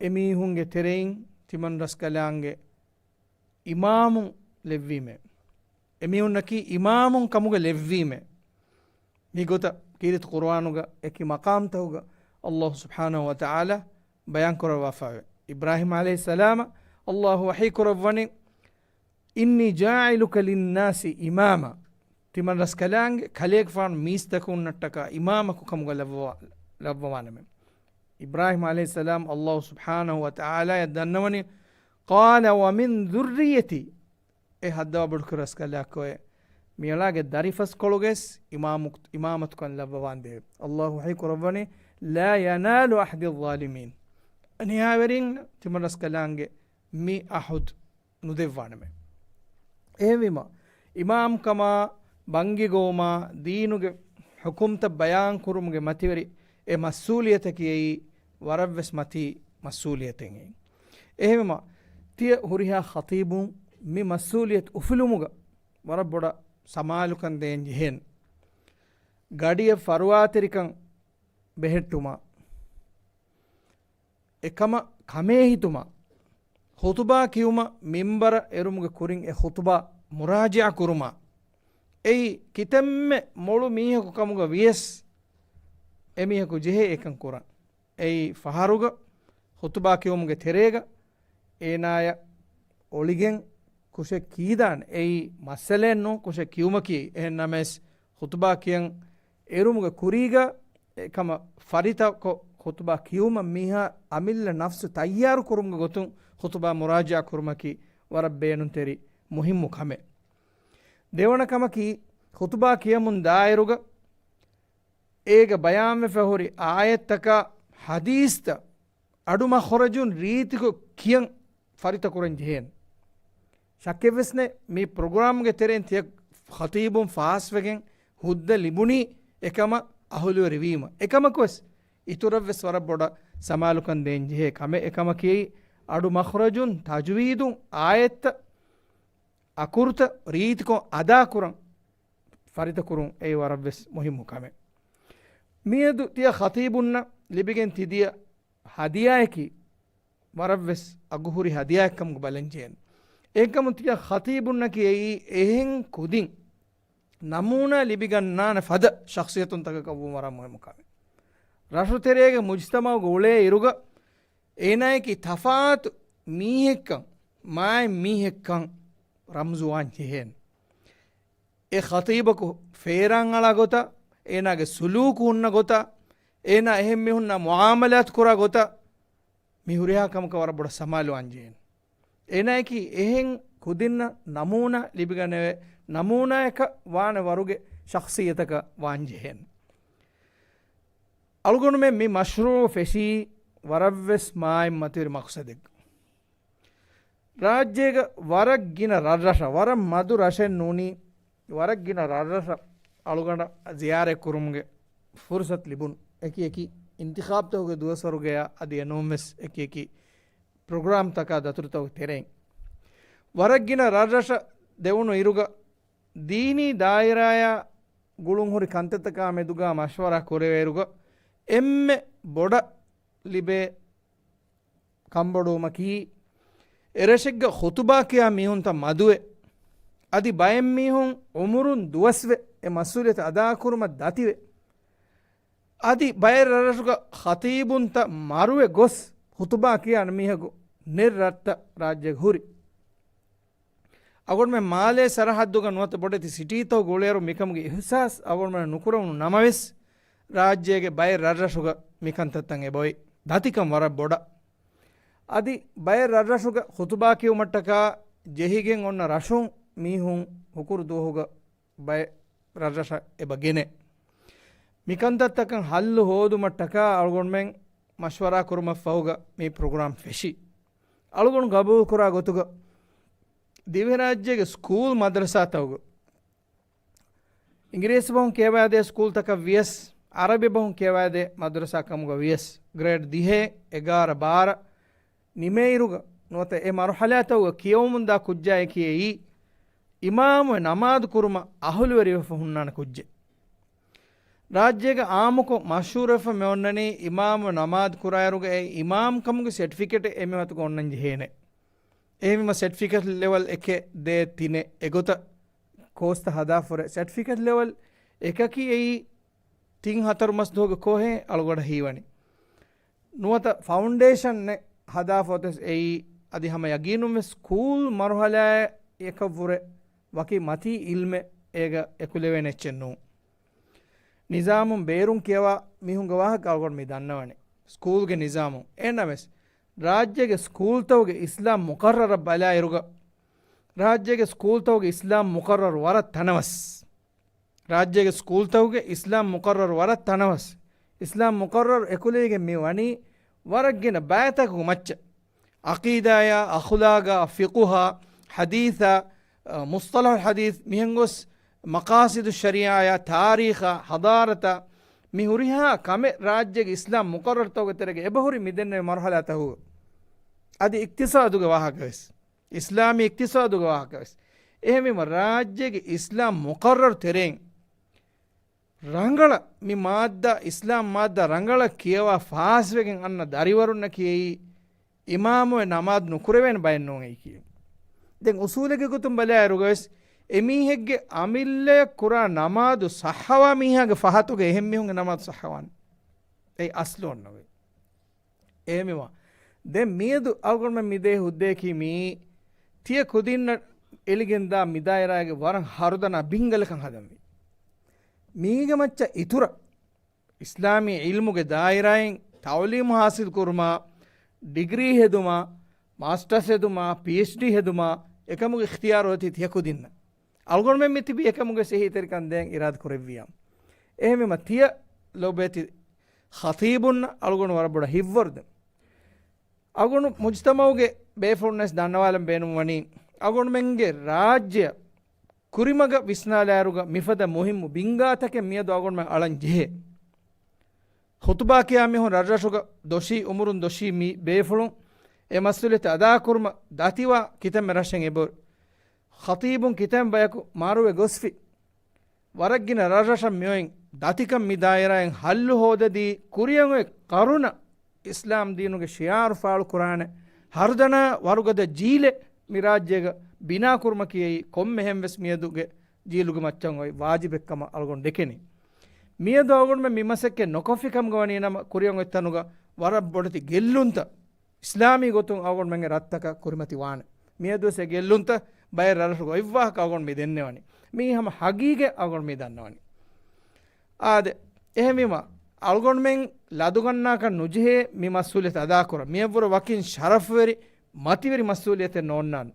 އެމީހުންގެ ތެރެއިން ތިމަން ރަސްކަލާނގެ އިމާމުން ލެއްވީމޭ. އެމީހުންނަކީ އިމާމުން ކަމުގަ ލެއްވީމޭ. މިގޮތަށް ކީރިތި ޤުރުއާނުގަ އެކި މަޤާމްތަކުގަ ﷲ ސުބްޙާނަހޫ ވަތަޢާލާ ބަޔާން ކުރައްވާފައެވެ. އިބްރާހީމް ޢަލައިހިއްސަލާމަށް ﷲ ވަޙީ ކުރައްވަނީ، إِنِّي جَاعِلُكَ لِلنَّاسِ إِمَامًا. ތިމަން ރަސްކަލާނގެ ކަލޭގެފާނު މީސްތަކުންނަށްޓަކާ އިމާމަކު ކަމުގަ ލައްވަވާ-، ލައްވަވާނަމޭ. އިބްރާހީމް ޢަލައިހިއްސަލާމް ﷲ ސުބްޙާނަހޫ ވަތަޢާލާޔަށް ދަންނަވަނީ، قَالَ وَمِنْ ذُرِّيَّتِي. އެ ހައްދަވާ ބޮޑުކުރި ރަސްކަލާކޮއެ، މިއަޅާގެ ދަރިފަސްކޮޅުގައި އިމާމު-، އިމާމަތުކަން ލައްވަވާނދޭ. ﷲ ވަޙީ ކުރައްވަނީ، لَا يَنَالُ عَهْدِي الظَّالِمِينَ. އަނިޔާވެރިންނަށް ތިމަން ރަސްކަލާނގެ މި އަހުދު ނުދެއްވާނަމޭ. އެހެންވީމަ، އިމާމްކަމާ، ބަންގިގޮވުމާ، ދީނުގެ ޙުކުމްތައް ބަޔާންކުރުމުގެ މަތިވެރި އެ މަސްއޫލިއްޔަތަކީ އެއީ ވަރަށްވެސް މަތީ މަސްއޫލިއްޔަތެއް އެއީ. އެހެންވީމަ، ތިޔަ ހުރިހާ ޚަތީބުން މި މަސްއޫލިއްޔަތު އުފުލުމުގަ ވަރަށް ބޮޑަށް ސަމާލުކަން ދޭން ޖެހޭނެ. ގަޑިއަށް ފަރުވާތެރިކަން ބެހެއްޓުމާ، އެކަމަށް ކަމޭހިތުމަށް، ޚުތުބާ ކިޔުމަށް މިންބަރަށް އެރުމުގެ ކުރިން އެ ޚުތުބާ މުރާޖަޢާ ކުރުމަށް، އެއީ ކިތަންމެ މޮޅު މީހަކު ކަމުގަ ވިޔަސް، އެމީހަކު ޖެހޭ އެކަން ކުރަން. އެއީ ފަހަރުގަ ޚުތުބާ ކިޔުމުގެ ތެރޭގަ އޭނާޔަށް އޮޅިގެން ކުށެއް ކީދާނެ. އެއީ މައްސަލައެއް ނޫން ކުށެއް ކިޔުމަކީ. އެހެން ނަމަވެސް، ޚުތުބާ ކިޔަން އެރުމުގެ ކުރީގަ އެކަމަށް ފަރިތަކޮށް ޚުތުބާ ކިޔުމަށް މީހާ އަމިއްލަ ނަފްސު ތައްޔާރު ކުރުމުގެ ގޮތުން ޚުތުބާ މުރާޖަޢާ ކުރުމަކީ ވަރަށް ބޭނުންތެރި މުހިއްމު ކަމެއް. ދެވަނަ ކަމަކީ، ޚުތުބާ ކިޔަމުން ދާއިރުގަ އޭގަ ބަޔާންވެފަ ހުރި އާޔަތްތަކާ ޙަދީޘްތައް އަޑު މަޚްރަޖުން ރީތިކޮށް ކިޔަން ފަރިތަކުރަން ޖެހޭނެ. ޝައްކެއްވެސް ނެތް، މި ޕްރޮގްރާމްގެ ތެރެއިން ތިޔަ ޚަތީބުން ފާސްވެގެން ހުއްދަ ލިބުނީ އެކަމަށް އަހުލުވެރިވީމަ. އެކަމަކުވެސް އިތުރަށްވެސް ވަރަށް ބޮޑަށް ސަމާލުކަން ދޭން ޖެހޭ ކަމެއް. އެކަމަކީ، އަޑު މަޚްރަޖުން، ތަޖުވީދުން، އާޔަތްތައް، އަކުރުތައް ރީތިކޮށް އަދާކުރަން ފަރިތަކުރުން އެއީ ވަރަށްވެސް މުހިއްމު ކަމެއް. މިއަދު ތިޔަ ޚަތީބުންނަށް ލިބިގެން ތިދިޔަ ހަދިޔާއަކީ ވަރަށްވެސް އަގުހުރި ހަދިޔާއެއްކަމުގަ ބަލަންޖެހޭނެ. އެހެންކަމުން ތިޔަ ޚަތީބުންނަކީ އެއީ އެހެން ކުދިން ނަމޫނާ ލިބިގަންނާނެ ފަދަ ޝަޚްޞިއްޔަތުންތަކަކަށް ވުން ވަރަށް މުހިއްމު ކަމެއް. ރަށުތެރޭގެ މުޖްތަމަޢުގަ އުޅޭ އިރުގަ އޭނާއަކީ ތަފާތު މީހެއްކަން، މާތް މީހެއްކަން ރަމްޒުވާން ޖެހޭނެ. އެ ޚަތީބަކު ފޭރާން އަޅާ ގޮތަށް، އޭނާގެ ސުލޫކު ހުންނަ ގޮތަށް، އޭނާ އެހެން މީހުންނާ މުޢާމަލާތު ކުރާ ގޮތަށް، މި ހުރިހާ ކަމަކަށް ވަރަށް ބޮޑަށް ސަމާލުވާން ޖެހޭނެ. އޭނާއަކީ އެހެން ކުދިންނަށް ނަމޫނާ ލިބިގަނެވޭ، ނަމޫނާއަކަށް ވާނެ ވަރުގެ ޝަޚްޞިއްޔަތަކަށް ވާން ޖެހޭނެ. އަޅުގަނޑުމެން މި މަޝްރޫޢު ފެށީ ވަރަށްވެސް މާތް މަތިވެރި މަޤްޞަދެއްގަ. ރާއްޖޭގަ ވަރަށް ގިނަ ރަށްރަށަށް، ވަރަށް މަދު ރަށެއް ނޫނީ، ވަރަށް ގިނަ ރަށްރަށަށް އަޅުގަނޑަށް ޒިޔާރަތް ކުރުމުގެ ފުރުޞަތު ލިބުނު. އެކި އެކި އިންތިޚާބުތަކުގެ ދުވަސްވަރުގަޔާ އަދި އެނޫންވެސް އެކި އެކި ޕްރޮގްރާމްތަކާ ދަތުރުތަކުގެ ތެރެއިން. ވަރަށް ގިނަ ރަށްރަށަށް ދެވުނު އިރުގަ، ދީނީ ދާއިރާޔާ ގުޅުންހުރި ކަންތައްތަކާ މެދުގަ މަޝްވަރާ ކުރެވޭއިރުގަ، އެންމެ ބޮޑަށް ލިބޭ ކަންބޮޑުވުމަކީ، އެރަށެއްގަ ޚުތުބާ ކިޔާ މީހުންތައް މަދުވެ، އަދި ބައެއް މީހުން އުމުރުން ދުވަސްވެ އެ މަސްއޫލިއްޔަތު އަދާކުރުމަށް ދަތިވެ، އަދި ބައެއް ރަށްރަށުގަ ޚަތީބުންތައް މަރުވެ ގޮސް ޚުތުބާ ކިޔާނެ މީހަކު ނެތް ރަށްތައް ރާއްޖޭގަ ހުރި. އަޅުގަނޑުމެން މާލޭ ސަރަހައްދުގަ ނުވަތަ ބޮޑެތި ސިޓީތަކުގަ އުޅޭއިރު މިކަމުގެ އިހުސާސް އަޅުގަނޑުމެންނަށް ނުކުރެވުނު ނަމަވެސް، ރާއްޖޭގެ ބައެއް ރަށްރަށުގަ މިކަންތައްތައް އެބައޮތް. ދަތިކަން ވަރަށް ބޮޑަށް. އަދި ބައެއް ރަށްރަށުގަ ޚުތުބާ ކިޔުމަށްޓަކާ ޖެހިގެން އޮންނަ ރަށުން މީހުން ހުކުރު ދުވަހުގަ ބައެއް ރަށްރަށަށް އެބަ ގެނެ. މިކަންތައްތަކަށް ހައްލު ހޯދުމަށްޓަކާ އަޅުގަނޑުމެން މަޝްވަރާ ކުރުމަށްފަހުގަ މި ޕްރޮގްރާމް ފެށީ. އަޅުގަނޑު ގަބޫލުކުރާ ގޮތުގަ ދިވެހިރާއްޖޭގެ ސްކޫލް މަދްރަސާތަކުގަ އިނގިރޭސި ބަހުން ކިޔަވާދޭ ސްކޫލްތަކަށް ވިޔަސް، އަރަބި ބަހުން ކިޔަވާދޭ މަދްރަސާ ކަމުގަ ވިޔަސް، ގްރޭޑް ދިހަ، އެގާރަ، ބާރަ ނިމޭއިރުގަ ނުވަތަ އެ މަރުހަލާތަކުގަ ކިޔަވަމުންދާ ކުއްޖާއެކީ އެއީ، އިމާމުވެ ނަމާދު ކުރުމަށް އަހުލުވެރިވެފަ ހުންނާނެ ކުއްޖެއް. ރާއްޖޭގަ އާއްމުކޮށް މަޝްހޫރުވެފަ މި އޮންނަނީ، އިމާމު ނަމާދު ކުރާއިރުގަ އެ އިމާމް ކަމުގެ ސެޓްފިކެޓެއް އެމީހަކު އޮންނަން ޖެހޭނެ. އެހެންވީމަ ސެޓްފިކެޓް ލެވެލް އެކެއް ދޭއް ތިނެއް އެގޮތަށް ކޯސްތައް ހަދާފަ ހުރެ، ސެޓްފިކެޓް ލެވެލް އެކަކީ އެއީ ތިން ހަތަރު މަސް ދުވަހުގެ ކޯހެއް އަޅުގަޑަށް ހީވަނީ. ނުވަތަ ފައުންޑޭޝަންއެއް ހަދާފަ އޮތަސް އެއީ އަދި ހަމަ ޔަގީނުންވެސް ސްކޫލް މަރުހަލާއެއް އެކަށްވުރެ ވަކި މަތީ އިލްމެއް އޭގަ އެކުލެވޭނެ އެއްޗެއް ނޫން. ނިޒާމުން ބޭރުން ކިޔަވާ މީހުންގެ ވާހަކަ އަޅުގަނޑު މި ދަންނަވަނީ. ސްކޫލްގެ ނިޒާމުން. އެހެންނަމަވެސް، ރާއްޖޭގެ ސްކޫލްތަކުގެ އިސްލާމް މުޤައްރަރަށް ބަލާއިރުގަ، ރާއްޖޭގެ ސްކޫލްތަކުގެ އިސްލާމް މުޤައްރަރު ވަރަށް ތަނަވަސް. ރާއްޖޭގެ ސްކޫލްތަކުގެ އިސްލާމް މުޤައްރަރު ވަރަށް ތަނަވަސް. އިސްލާމް މުޤައްރަރު އެކުލެވިގެން މި ވަނީ ވަރަށް ގިނަ ބައިތަކުގެ މައްޗަށް. ޢަޤީދާޔާ، އަޚުލާގާ، ފިޤުހާ، ޙަދީޘާ، އަ، މުޞްޠަލަޙުލް ޙަދީޘް، މިހެން ގޮސް މަޤާޞިދު ޝަރީޢާޔާ، ތާރީޚާ، ޙަޟާރަތާ، މި ހުރިހާ ކަމެއް ރާއްޖޭގެ އިސްލާމް މުޤައްރަރުތަކުގެ ތެރޭގަ އެބަހުރި މިދެންނެވި މަރުޙަލާތަކުގަ. އަދި އިޤްތިޞާދުގެ ވާހަކަވެސް. އިސްލާމީ އިޤްތިޞާދުގެ ވާހަކަވެސް. އެހެންވީމަ، ރާއްޖޭގެ އިސްލާމް މުޤައްރަރު ތެރެއިން ރަނގަޅަށް މި މާއްދާ، އިސްލާމް މާއްދާ ރަނގަޅަށް ކިޔަވާ ފާސްވެގެން އަންނަ ދަރިވަރުންނަކީ އެއީ އިމާމުވެ ނަމާދު ނުކުރެވޭނެ ބައެއް ނޫން އެއީކީ. ދެން އުޞޫލެއްގެ ގޮތުން ބަލާއިރުގަވެސް އެމީހެއްގެ އަމިއްލަޔަށް ކުރާ ނަމާދު ޞައްޙަވާ މީހާގެ ފަހަތުގަ އެހެން މީހުންގެ ނަމާދު ޞައްޙަވާނެ. އެއީ އަސްލު އޮންނަ ގޮތް. އެހެންވީމަ، ދެން މިއަދު އަޅުގަނޑުމެން މިދޭ ހުއްދަޔަކީ މިއީ، ތިޔަ ކުދިންނަށް އެޅިގެންދާ މި ދާއިރާގެ ވަރަށް ހަރުދަނާ ބިންގަލަކަށް ހަދަންވީ. މީގެ މައްޗަށް އިތުރަށް، އިސްލާމީ ޢިލްމުގެ ދާއިރާއިން ތަޢުލީމު ޙާޞިލް ކުރުމާ، ޑިގްރީ ހެދުމާ، މާސްޓަސް ހެދުމާ، ޕީއެޗްޑީ ހެދުމާ، އެކަމުގެ އިޚްތިޔާރު އޮތީ ތިޔަ ކުދިންނަށް. އަޅުގަނޑުމެން މިތިބީ އެކަމުގެ އެހީތެރިކަން ދޭން އިރާދަ ކުރެއްވިޔާ. އެހެންވީމަ، ތިޔަ ލޮބުވެތި ޚަތީބުންނަށް އަޅުގަނޑު ވަރަށް ބޮޑަށް ހިތްވަރު ދެން. އަޅުގަނޑު މުޖްތަމަޢުގެ ބޭފުޅުންނަށް ދަންނަވާލަން ބޭނުންވަނީ، އަޅުގަނޑުމެންގެ ރާއްޖެއަށް ކުރިމަގަށް ވިސްނާލާއިރުގަ މިފަދަ މުހިއްމު ބިންގާތަކެއް މިއަދު އަޅުގަނޑުމެން އަޅަން ޖެހޭ. ޚުތުބާ ކިޔާ މީހުން ރަށްރަށުގަ ދޮށީ، އުމުރުން ދޮށީ މި ބޭފުޅުން އެ މަސްއޫލިއްޔަތު އަދާކުރުމަށް ދަތިވާ ކިތަންމެ ރަށެއް އެބަހުރި. ޚަތީބުން ކިތަންމެ ބަޔަކު މަރުވެ ގޮސްފި. ވަރަށް ގިނަ ރަށްރަށަށް މިއޮތް ދަތިކަން މި ދާއިރާއިން ހައްލު ހޯދަދީ، ކުރިއަށް އޮތް ޤަރުނަށް އިސްލާމް ދީނުގެ ޝިޢާރު ފާޅުކުރާނެ ހަރުދަނާ ވަރުގަދަ ޖީލެއް މި ރާއްޖޭގަ ބިނާކުރުމަކީ އެއީ ކޮންމެހެން ވެސް މިއަދުގެ ޖީލުގެ މައްޗަށް އޮތް ވާޖިބެއްކަމަށް އަޅުގަނޑު ދެކެނީ. މިއަދު އަޅުގަނޑުމެން މި މަސައްކަތް ނުކޮށްފި ކަމުގަ ވަނީ ނަމަ، ކުރިއަށް އޮތް ތަނުގަ ވަރަށް ބޮޑެތި ގެއްލުންތައް އިސްލާމީ ގޮތުން އަޅުގަނޑުމެންގެ ރަށްތަކަށް ކުރިމަތި ވާނެ. މިއަދުވެސް އެ ގެއްލުންތައް ބައެއް ރަށްރަށުގަ އޮތް ވާހަކަ އަޅުގަނޑު މި ދެންނެވަނީ. މީ ހަމަ ހަގީގަތް އަޅުގަނޑު މި ދަންނަވަނީ. އާދެ، އެހެންވީމަ، އަޅުގަނޑުމެން ލަދުގަންނާކަށް ނުޖެހޭ މި މަސްއޫލިއްޔަތު އަދާކުރަން. މިއަށްވުރެ ވަކިން ޝަރަފުވެރި، މަތިވެރި މަސްއޫލިއްޔަތެއް ނޯންނާނެ.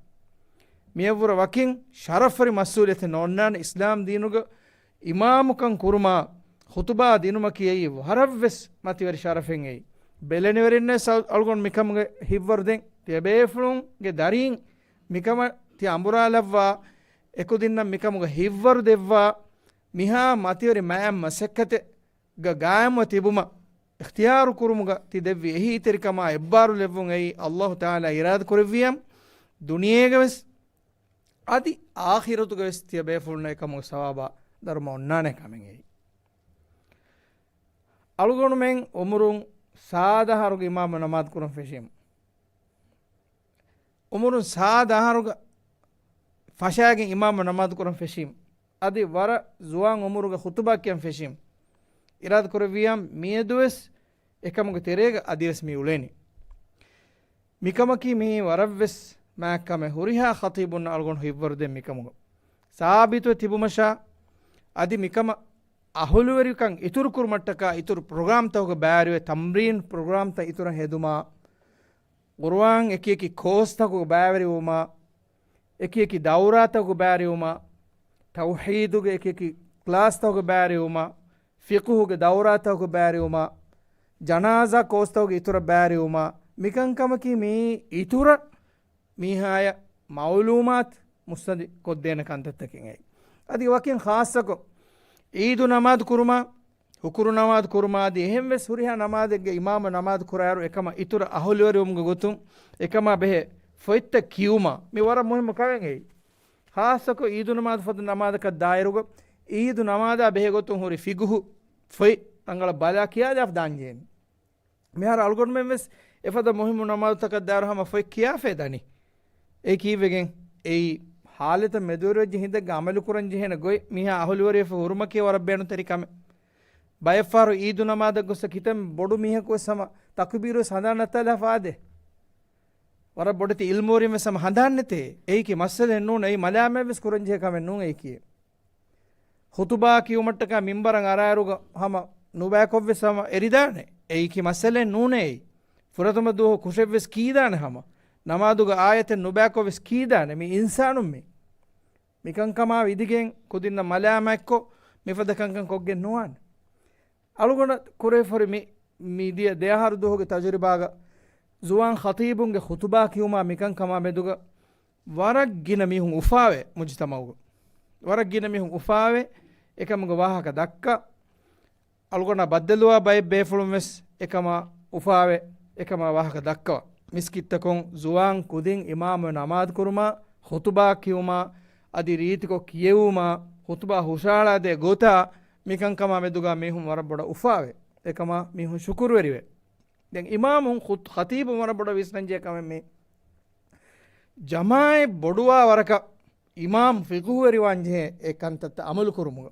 މިއަށްވުރެ ވަކިން ޝަރަފުވެރި މަސްއޫލިއްޔަތެއް ނޯންނާނެ. އިސްލާމް ދީނުގެ އިމާމުކަން ކުރުމާ، ޚުތުބާ ދިނުމަކީ އެއީ ވަރަށްވެސް މަތިވެރި ޝަރަފެއް އެއީ. ބެލެނިވެރިންނަށް ސަ-، އަޅުގަނޑު މިކަމުގެ ހިތްވަރު ދެން. ތިޔަބޭފުޅުންގެ ދަރީން މިކަމަށް ތި އަނބުރާލައްވާ، އެކުދިންނަށް މިކަމުގެ ހިތްވަރު ދެއްވާ، މިހާ މަތިވެރި މާތް މަސައްކަތެއްގަ ގާއިމްވެ ތިބުމަށް އިޚްތިޔާރު ކުރުމުގަ ތި ދެއްވި އެހީތެރިކަމާ އެއްބާރު ލެއްވުން އެއީ ﷲ ތަޢާލާ އިރާދަ ކުރެއްވިޔަމް، ދުނިޔޭގަވެސް އަދި އާޚިރަތުގަވެސް ތިޔަބޭފުޅުންނަށް އެކަމުގެ ސަވާބާ ދަރުމަ އޮންނާނެ ކަމެއް އެއީ. އަޅުގަނޑުމެން އުމުރުން ސާދަ އަހަރުގެ އިމާމު ނަމާދު ކުރަން ފެށީމަ، އުމުރުން ސާދަ އަހަރުގަ ފަށާގެން އިމާމު ނަމާދު ކުރަން ފެށީމަ، އަދި ވަރަށް ޒުވާން އުމުރުގަ ޚުތުބާ ކިޔަން ފެށީމަ، އިރާދަ ކުރެއްވިޔާ މިއަދުވެސް އެކަމުގެ ތެރޭގަ އަދިވެސް މި އުޅޭނީ. މިކަމަކީ މިއީ ވަރަށްވެސް މާތް ކަމެއް. ހުރިހާ ޚަތީބުންނަށް އަޅުގަނޑު ހިތްވަރުދޭން މިކަމުގަ. ސާބިތުވެ ތިބުމަށާ، އަދި މިކަމަށް އަހުލުވެރިކަން އިތުރުކުރުމަށްޓަކާ އިތުރު ޕްރޮގްރާމްތަކުގަ ބައިވެރިވެ، ތަމްރީން ޕްރޮގްރާމްތައް އިތުރަށް ހެދުމާ، ޤުރުއާން އެކިއެކި ކޯސްތަކުގަ ބައިވެރިވުމާ، އެކިއެކި ދައުރާތަކުގަ ބައިވެރިވުމާ، ތައުޙީދުގެ އެކިއެކި ކްލާސްތަކުގަ ބައިވެރިވުމާ، ފިޤުހުގެ ދައުރާތަކުގަ ބައިވެރިވުމާ، ޖަނާޒާ ކޯސްތަކުގެ އިތުރަށް ބައިވެރިވުމާ، މިކަންކަމަކީ މިއީ އިތުރަށް މީހާޔަށް މަޢުލޫމާތު މުއްސަނދި ކޮށްދޭނެ ކަންތައްތަކެއް އެއީ. އަދި ވަކިން ޚާއްޞަކޮށް، ޢީދު ނަމާދު ކުރުމާ، ހުކުރު ނަމާދު ކުރުމާ އަދި އެހެން ވެސް ހުރިހާ ނަމާދެއްގެ އިމާމު ނަމާދު ކުރާއިރު އެކަމަށް އިތުރަށް އަހުލުވެރިވުމުގެ ގޮތުން އެކަމާ ބެހޭ ފޮތްތައް ކިޔުމާ، މި ވަރަށް މުހިއްމު ކަމެއް އެއީ. ޚާއްޞަކޮށް ޢީދު ނަމާދު ފަދަ ނަމާދަކަށް ދާއިރުގަ، ޢީދު ނަމާދާ ބެހޭ ގޮތުން ހުރި ފިޤުހު ފޮތް ރަނގަޅަށް ބަލާ ކިޔާލާފަ ދާން ޖެހޭނެ. މިހާރު އަޅުގަނޑުމެން ވެސް އެފަދަ މުހިއްމު ނަމާދުތަކަށް ދާއިރު ހަމަ ފޮތް ކިޔާފައި ދަނީ. އެ ކީއްވެގެން؟ އެއީ ޙާލަތަށް މެދުވެރިވެއްޖެ ހިނދެއްގަ ޢަމަލު ކުރަން ޖެހޭނެ ގޮތް. މީހާ އަހުލުވެރިވެފަ ހުރުމަކީ ވަރަށް ބޭނުންތެރި ކަމެއް. ބައެއް ފަހަރު ޢީދު ނަމާދަށް ގޮއްސަ ކިތަންމެ ބޮޑު މީހަކު ވެސް ހަމަ ތަކުބީރު ވެސް ހަނދާން ނައްތާލާފަ އާދޭ. ވަރަށް ބޮޑެތި ޢިލްމުވެރިން ވެސް ހަމަ ހަނދާން ނެތޭ. އެއީކީ މައްސަލައެއް ނޫން. އެއީ މަލާމާތް ވެސް ކުރަން ޖެހޭ ކަމެއް ނޫން އެއީކީ. ޚުތުބާ ކިޔުމަށްޓަކާ މިންބަރަށް އަރާއިރުގަ ހަމަ ނުބައިކޮށްވެސް ހަމަ އެރިދާނެ. އެއީކީ މައްސަލައެއް ނޫނޭ. ފުރަތަމަ ދުވަހު ކުށެއްވެސް ކީދާނެ ހަމަ. ނަމާދުގަ އާޔަތެއް ނުބައިކޮށްވެސް ކީދާނެ. މި އިންސާނުން މީ. މިކަންކަމާ ވިދިގެން ކުދިންނަށް މަލާމާތްކޮށް، މިފަދަ ކަންކަން ކޮށްގެން ނުވާނެ. އަޅުގަނޑަށް ކުރެވިފަހުރި މި، މި ދިޔަ ދެއަހަރު ދުވަހުގެ ތަޖުރިބާގަ ޒުވާން ޚަތީބުންގެ ޚުތުބާ ކިޔުމާ މިކަންކަމާ މެދުގަ ވަރަށް ގިނަ މީހުން އުފާވޭ މުޖުތަމަޢުގަ. ވަރަށް ގިނަ މީހުން އުފާވޭ، އެކަމުގެ ވާހަކަ ދައްކާ. އަޅުގަނޑާ ބައްދަލުވާ ބައެއް ބޭފުޅުން ވެސް އެކަމާ އުފާވޭ، އެކަމާ ވާހަކަ ދައްކަވާ. މިސްކިތްތަކުން ޒުވާން ކުދިން އިމާމު ނަމާދު ކުރުމާ، ޚުތުބާ ކިޔުމާ، އަދި ރީތިކޮށް ކިޔެވުމާ، ޚުތުބާ ހުށަހަޅާދޭ ގޮތާ، މިކަންކަމާ މެދުގަ މީހުން ވަރަށް ބޮޑަށް އުފާވޭ. އެކަމާ މީހުން ޝުކުރުވެރިވޭ. ދެން އިމާމުން ޚުތް-، ޚަތީބުން ވަރަށް ބޮޑަށް ވިސްނަންޖެހޭ ކަމެއް މީ. ޖަމާޢަތް ބޮޑުވާ ވަރަކަށް އިމާމް ފިޤުހުވެރިވާންޖެހޭ އެ ކަންތައްތައް އަމަލު ކުރުމުގަ.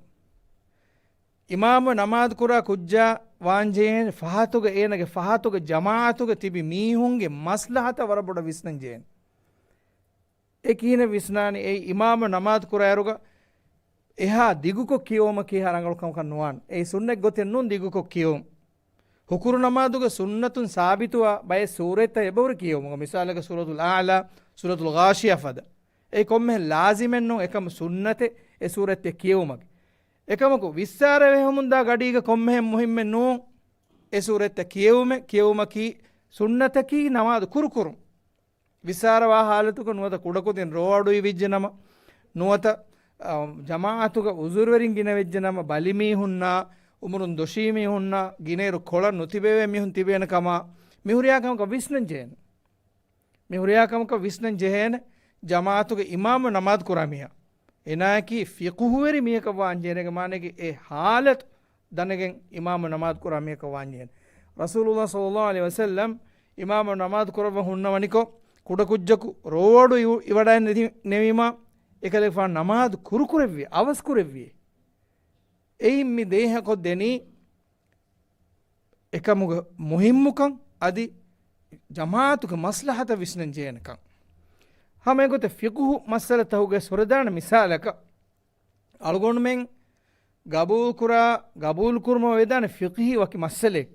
އިމާމު ނަމާދު ކުރާ ކުއްޖާ ވާންޖެހޭނެ ފަހަތުގަ އޭނަގެ ފަހަތުގަ ޖަމާޢަތުގަ ތިބި މީހުންގެ މަސްލަހަތަށް ވަރަށް ބޮޑަށް ވިސްނަންޖެހޭނެ. އެ ކިހިނެއް ވިސްނާނީ؟ އެއީ އިމާމު ނަމާދު ކުރާއިރުގަ އެހާ ދިގުކޮށް ކިޔެވުމަކީ އެހާ ރަނގަޅު ކަމަކަށް ނުވާނެ. އެއީ ސުންނަތް ގޮތެއް ނޫން ދިގުކޮށް ކިޔެވުން. ހުކުރު ނަމާދުގެ ސުންނަތުން ސާބިތުވާ ބައެއް ސޫރަތްތައް އެބަހުރި ކިޔެވުމުގަ، މިސާލަކަށް ސޫރަތުލް އަޢްލާ، ސޫރަތުލް ޣާޝިޔާ ފަދަ. އެއީ ކޮންމެހެން ލާޒިމެއް ނޫން އެކަމު ސުންނަތެއް އެ ސޫރަތްތައް ކިޔެވުމަކީ. އެކަމަކު ވިއްސާރަވެހެމުންދާ ގަޑީގަ ކޮންމެހެން މުހިއްމެއް ނޫން އެ ސޫރަތްތައް ކިޔެވުމެއް، ކިޔެވުމަކީ ސުންނަތަކީ ނަމާދު ކުރުކުރުން. ވިއްސާރަވާ ހާލަތުގަ ނުވަތަ ކުޑަކުދިން ރޯއަޑު އިވިއްޖެ ނަމަ، ނުވަތަ، އަ، ޖަމާޢަތުގަ ޢުޛުރުވެރިން ގިނަވެއްޖެ ނަމަ، ބަލިމީހުންނާ، އުމުރުން ދޮށީ މީހުންނާ، ގިނައިރު ކޮޅަށް ނުތިބެވޭ މީހުން ތިބޭނެ ކަމާ، މި ހުރިހާ ކަމަކަށް ވިސްނަން ޖެހޭނެ. މި ހުރިހާ ކަމަކަށް ވިސްނަން ޖެހޭނެ، ޖަމާޢަތުގެ އިމާމު ނަމާދު ކުރާ މީހާ. އޭނާއަކީ ފިޤުހުވެރި މީހަކަށް ވާންޖެހޭނެގެ މާނައަކީ އެ ހާލަތު ދަނެގެން އިމާމު ނަމާދު ކުރާ މީހަކަށް ވާންޖެހޭނެ. ރަސޫލުﷲ ޞައްލަﷲ ޢަލައިހި ވަސައްލަމް އިމާމު ނަމާދު ކުރައްވަ ހުންނަވަނިކޮށް، ކުޑަކުއްޖަކު ރޯއަޑު އިވު-، އިވަޑައި ނެތި-، ނެވީމާ، އެކަލޭގެފާނު ނަމާދު ކުރުކުރެއްވި، އަވަސް ކުރެއްވި. އެއިން މި ދޭހަކޮށް ދެނީ، އެކަމުގެ މުހިއްމުކަން އަދި ޖަމާޢަތުގެ މަސްލަހަތަށް ވިސްނަން ޖެހޭނެކަން. ހަމައެގޮތަށް ފިޤުހު މައްސަލަތަކުގެ ސުރެދާނެ މިސާލަކަށް، އަޅުގަނޑުމެން ގަބޫލުކުރާ، ގަބޫލުކުރުމަށް ވެދާނެ ފިޤުހީ ވަކި މައްސަލައެއް.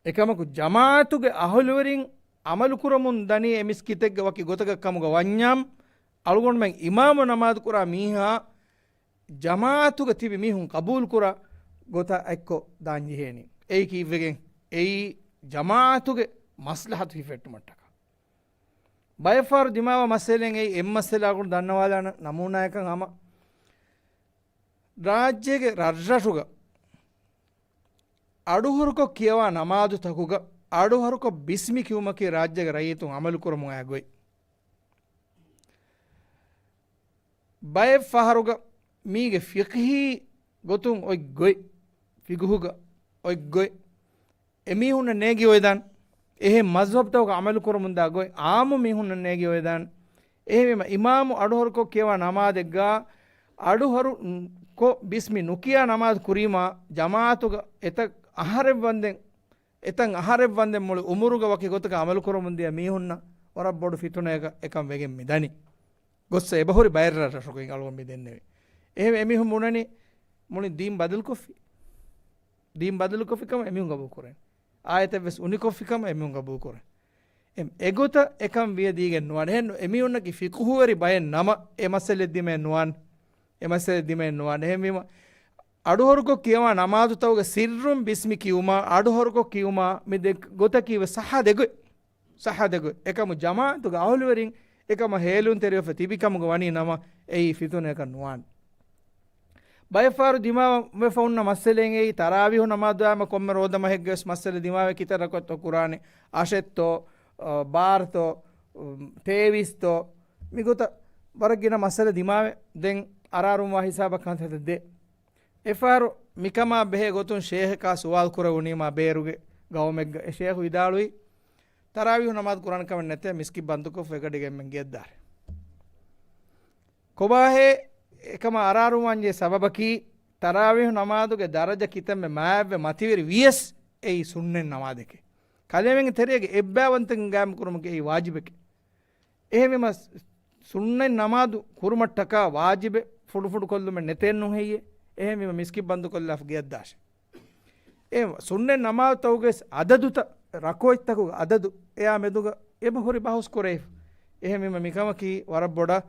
އެކަމަކު، ޖަމާޢަތުގެ އަހުލުވެރިން ޢަމަލުކުރަމުން ދަނީ އެ މިސްކިތެއްގެ ވަކި ގޮތަކަށް ކަމުގަ ވަންޏާމު، އަޅުގަނޑުމެން އިމާމު ނަމާދު ކުރާ މީހާ ޖަމާޢަތުގަ ތިބި މީހުން ޤަބޫލުކުރާ ގޮތަށް އެއްކޮށް ދާން ޖެހޭނީ. އެއީ ކީއްވެގެން؟ އެއީ ޖަމާޢަތުގެ މަސްލަހަތު ހިފެއްޓުމަށްޓަކާ. ބައެއްފަހަރު ދިމާވާ މައްސަލައެއް އެއީ، އެއްމައްސަލައަކުން ދަންނަވާލާނަ ނަމޫނާއަކަށް ހަމަ، ރާއްޖޭގެ ރަށްރަށުގަ އަޑުހުރުކޮށް ކިޔަވާ ނަމާދުތަކުގަ އަޑުހުރުކޮށް ބިސްމި ކިޔުމަކީ ރާއްޖޭގެ ރައްޔިތުން ޢަމަލުކުރަމުން އައި ގޮތް. ބައެއް ފަހަރުގަ މީގެ ފިޤްހީ ގޮތުން އޮތް ގޮތް، ފިޤުހުގަ އޮތް ގޮތް، އެމީހުންނަށް ނޭގި އޮވެދާނެ. އެހެން މަޒްހަބްތަކުގަ ޢަމަލު ކުރަމުންދާ ގޮތް ޢާއްމު މީހުންނަށް ނޭގި އޮވެދާނެ. އެހެންވީމަ، އިމާމު އަޑުހަރުކޮށް ކިޔަވާ ނަމާދެއްގަ އަޑުހަރު ކޮށް ބިސްމި ނުކިޔާ ނަމާދު ކުރީމާ، ޖަމާޢަތުގަ އެތައް އަހަރެއް ވަންދެން، އެތައް އަހަރެއް ވަންދެން މުޅި އުމުރުގަ ވަކި ގޮތަކަށް ޢަމަލު ކުރަމުން ދިޔަ މީހުންނަށް ވަރަށް ބޮޑު ފިތުނައަކަށް އެކަން ވެގެން މި ދަނީ. ގޮއްސަ އެބަހުރި ބައެއް ރަށްރަށަކުން އަޅުގަނޑު މި ދެންނެވި. އެހެން އެމީހުން ބުނަނީ މުޅި ދީން ބަދަލުކޮށްފި. ދީން ބަދަލުކޮށްފި ކަމަށް އެމީހުން ގަބޫލު ކުރޭނެ. އާޔަތެއް ވެސް އުނިކޮށްފި ކަމަށް އެމީހުން ގަބޫލު ކުރޭ. އެ، އެގޮތަށް އެކަން ވިޔަ ދީގެން ނުވާނެ. އެހެން އެމީހުންނަކީ ފިޤުހުވެރި ބައެއް ނަމަ، އެ މައްސަލަ ދިމައެއް ނުވާނެ. އެ މައްސަލަ ދިމައެއް ނުވާނެ. އެހެންވީމަ، އަޑުހަރުކޮށް ކިޔަވާ ނަމާދުތަކުގެ ސިއްރުން ބިސްމި ކިޔުމާ، އަޑުހަރުކޮށް ކިޔުމާ، މި ދެ ގޮތަކީ ވެސް ޞައްޙަ ދެގޮތް. ޞައްޙަ ދެގޮތް. އެކަމު ޖަމާޢަތުގެ އަހުލުވެރިން އެކަމަށް ހޭލުންތެރިވެފަ ތިބި ކަމުގަ ވަނީ ނަމަ، އެއީ ފިތުނައަކަށް ނުވާނެ. ބައެއްފަހަރު ދިމާވެފަ އޮންނަ މައްސަލައެއް އެއީ، ތަރާވީހު ނަމާދު އާމަ ކޮންމެ ރޯދަ މަހެއްގެ ވެސް މައްސަލަ ދިމާވެ، ކިތައް ރަކުޢަތްތޯ ކުރާނެ، އަށެއްތޯ، އަ، ބާރަތޯ، އު، ތޭވީސްތޯ، މިގޮތަށް ވަރަށް ގިނަ މައްސަލަ ދިމާވެ، ދެން އަރާރުންވާ ހިސާބަށް ކަންތައްތައް ދޭ. އެފަހަރު މިކަމާ ބެހޭ ގޮތުން ޝޭހަކާ ސުވާލު ކުރެވުނީމާ ބޭރުގެ ގައުމެއްގަ އެ ޝޭހު ވިދާޅުވީ، ތަރާވީހު ނަމާދު ކުރާނެ ކަމެއް ނެތޭ، މިސްކިތް ބަންދުކޮށްފަ އެގަޑިގެންމެން ގެއަށްދާށޭ. ކޮބާހޭ އެކަމަށް އަރާރުވާންޖެހޭ ސަބަބަކީ، ތަރާވީހު ނަމާދުގެ ދަރަޖަ ކިތަންމެ މާތްވެ މަތިވެރި ވިޔަސް، އެއީ ސުންނަތް ނަމާދެކޭ. ކަލޭމެންގެ ތެރޭގަ އެއްބައިވަންތަކަން ގާއިމް ކުރުމަކީ އެއީ ވާޖިބެކޭ. އެހެންވީމަ، ސުންނަތް ނަމާދު ކުރުމަށްޓަކާ ވާޖިބެއް ފުޑުފުޑު ކޮށްލުމެއް ނެތޭނު ހެއްޔޭ؟ އެހެންވީމަ، މިސްކިތް ބަންދުކޮށްލާފަ ގެއަށްދާށޭ. އެ ސުންނަތް ނަމާދުތަކުގެ ވެސް އަދަދުތައް، ރަކުޢަތްތަކުގެ އަދަދު އެއާ މެދުގަ އެބަހުރި ބަހުސް ކުރެވިފަ. އެހެންވީމަ، މިކަމަކީ ވަރަށް ބޮޑަށް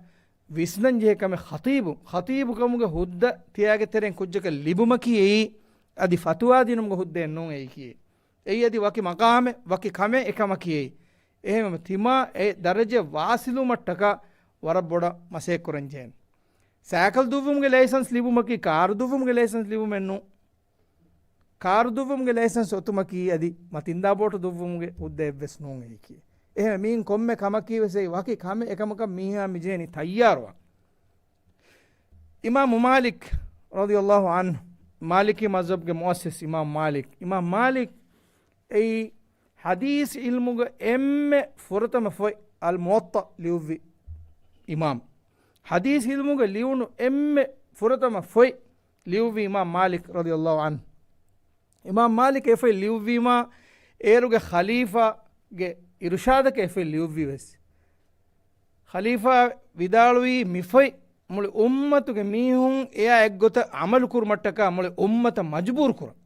ވިސްނަން ޖެހޭ ކަމެއް. ޚަތީބު، ޚަތީބު ކަމުގެ ހުއްދަ ތިޔާގެ ތެރެއިން ކުއްޖަކަށް ލިބުމަކީ އެއީ އަދި ފަތުވާ ދިނުމުގެ ހުއްދައެއް ނޫން އެއީކީ. އެއީ އަދި ވަކި މަޤާމެއް، ވަކި ކަމެއް އެކަމަކީ އެއީ. އެހެންވީމަ، ތިމާ އެ ދަރަޖައަށް ވާސިލުވުމަށްޓަކާ ވަރަށް ބޮޑަށް މަސައްކަތް ކުރަން ޖެހޭނެ. ސައިކަލް ދުއްވުމުގެ ލައިސަންސް ލިބުމަކީ ކާރު ދުއްވުމުގެ ލައިސަންސް ލިބުމެއް ނޫން. ކާރު ދުއްވުމުގެ ލައިސަންސް އޮތުމަކީ އަދި މަތިންދާ ބޯޓު ދުއްވުމުގެ ހުއްދައެއްވެސް ނޫން އެއީކީ. އެހެން މީން ކޮންމެ ކަމަކީ ވެސް އެއީ ވަކި ކަމެއް. އެކަމަކަށް މީހާ މިޖެހެނީ ތައްޔާރުވާން. އިމާމު މާލިކް ރަޟިޔަﷲ ޢަންހު، މާލިކީ މަޒްހަބްގެ މުއައްސިސް އިމާމު މާލިކް. އިމާމު މާލިކް އެއީ ޙަދީޘް ޢިލްމުގެ އެންމެ ފުރަތަމަ ފޮތް އަލް މުވައްޠަ ލިޔުއްވި އިމާމް. ޙަދީޘް ޢިލްމުގެ ލިޔުނު އެންމެ ފުރަތަމަ ފޮތް ލިޔުއްވީ އިމާމް މާލިކް ރަޟިޔަﷲ ޢަންހު. އިމާމް މާލިކް އެ ފޮތް ލިޔުއްވީމާ، އޭރުގެ ޚަލީފާގެ އިރުޝާދަކަށް އެ ފޮތް ލިޔުއްވީ ވެސް. ޚަލީފާ ވިދާޅުވީ، މި ފޮތް މުޅި އުއްމަތުގެ މީހުން އެއާ އެއްގޮތަށް ޢަމަލު ކުރުމަށްޓަކާ މުޅި އުއްމަތަށް މަޖުބޫރު ކުރަން.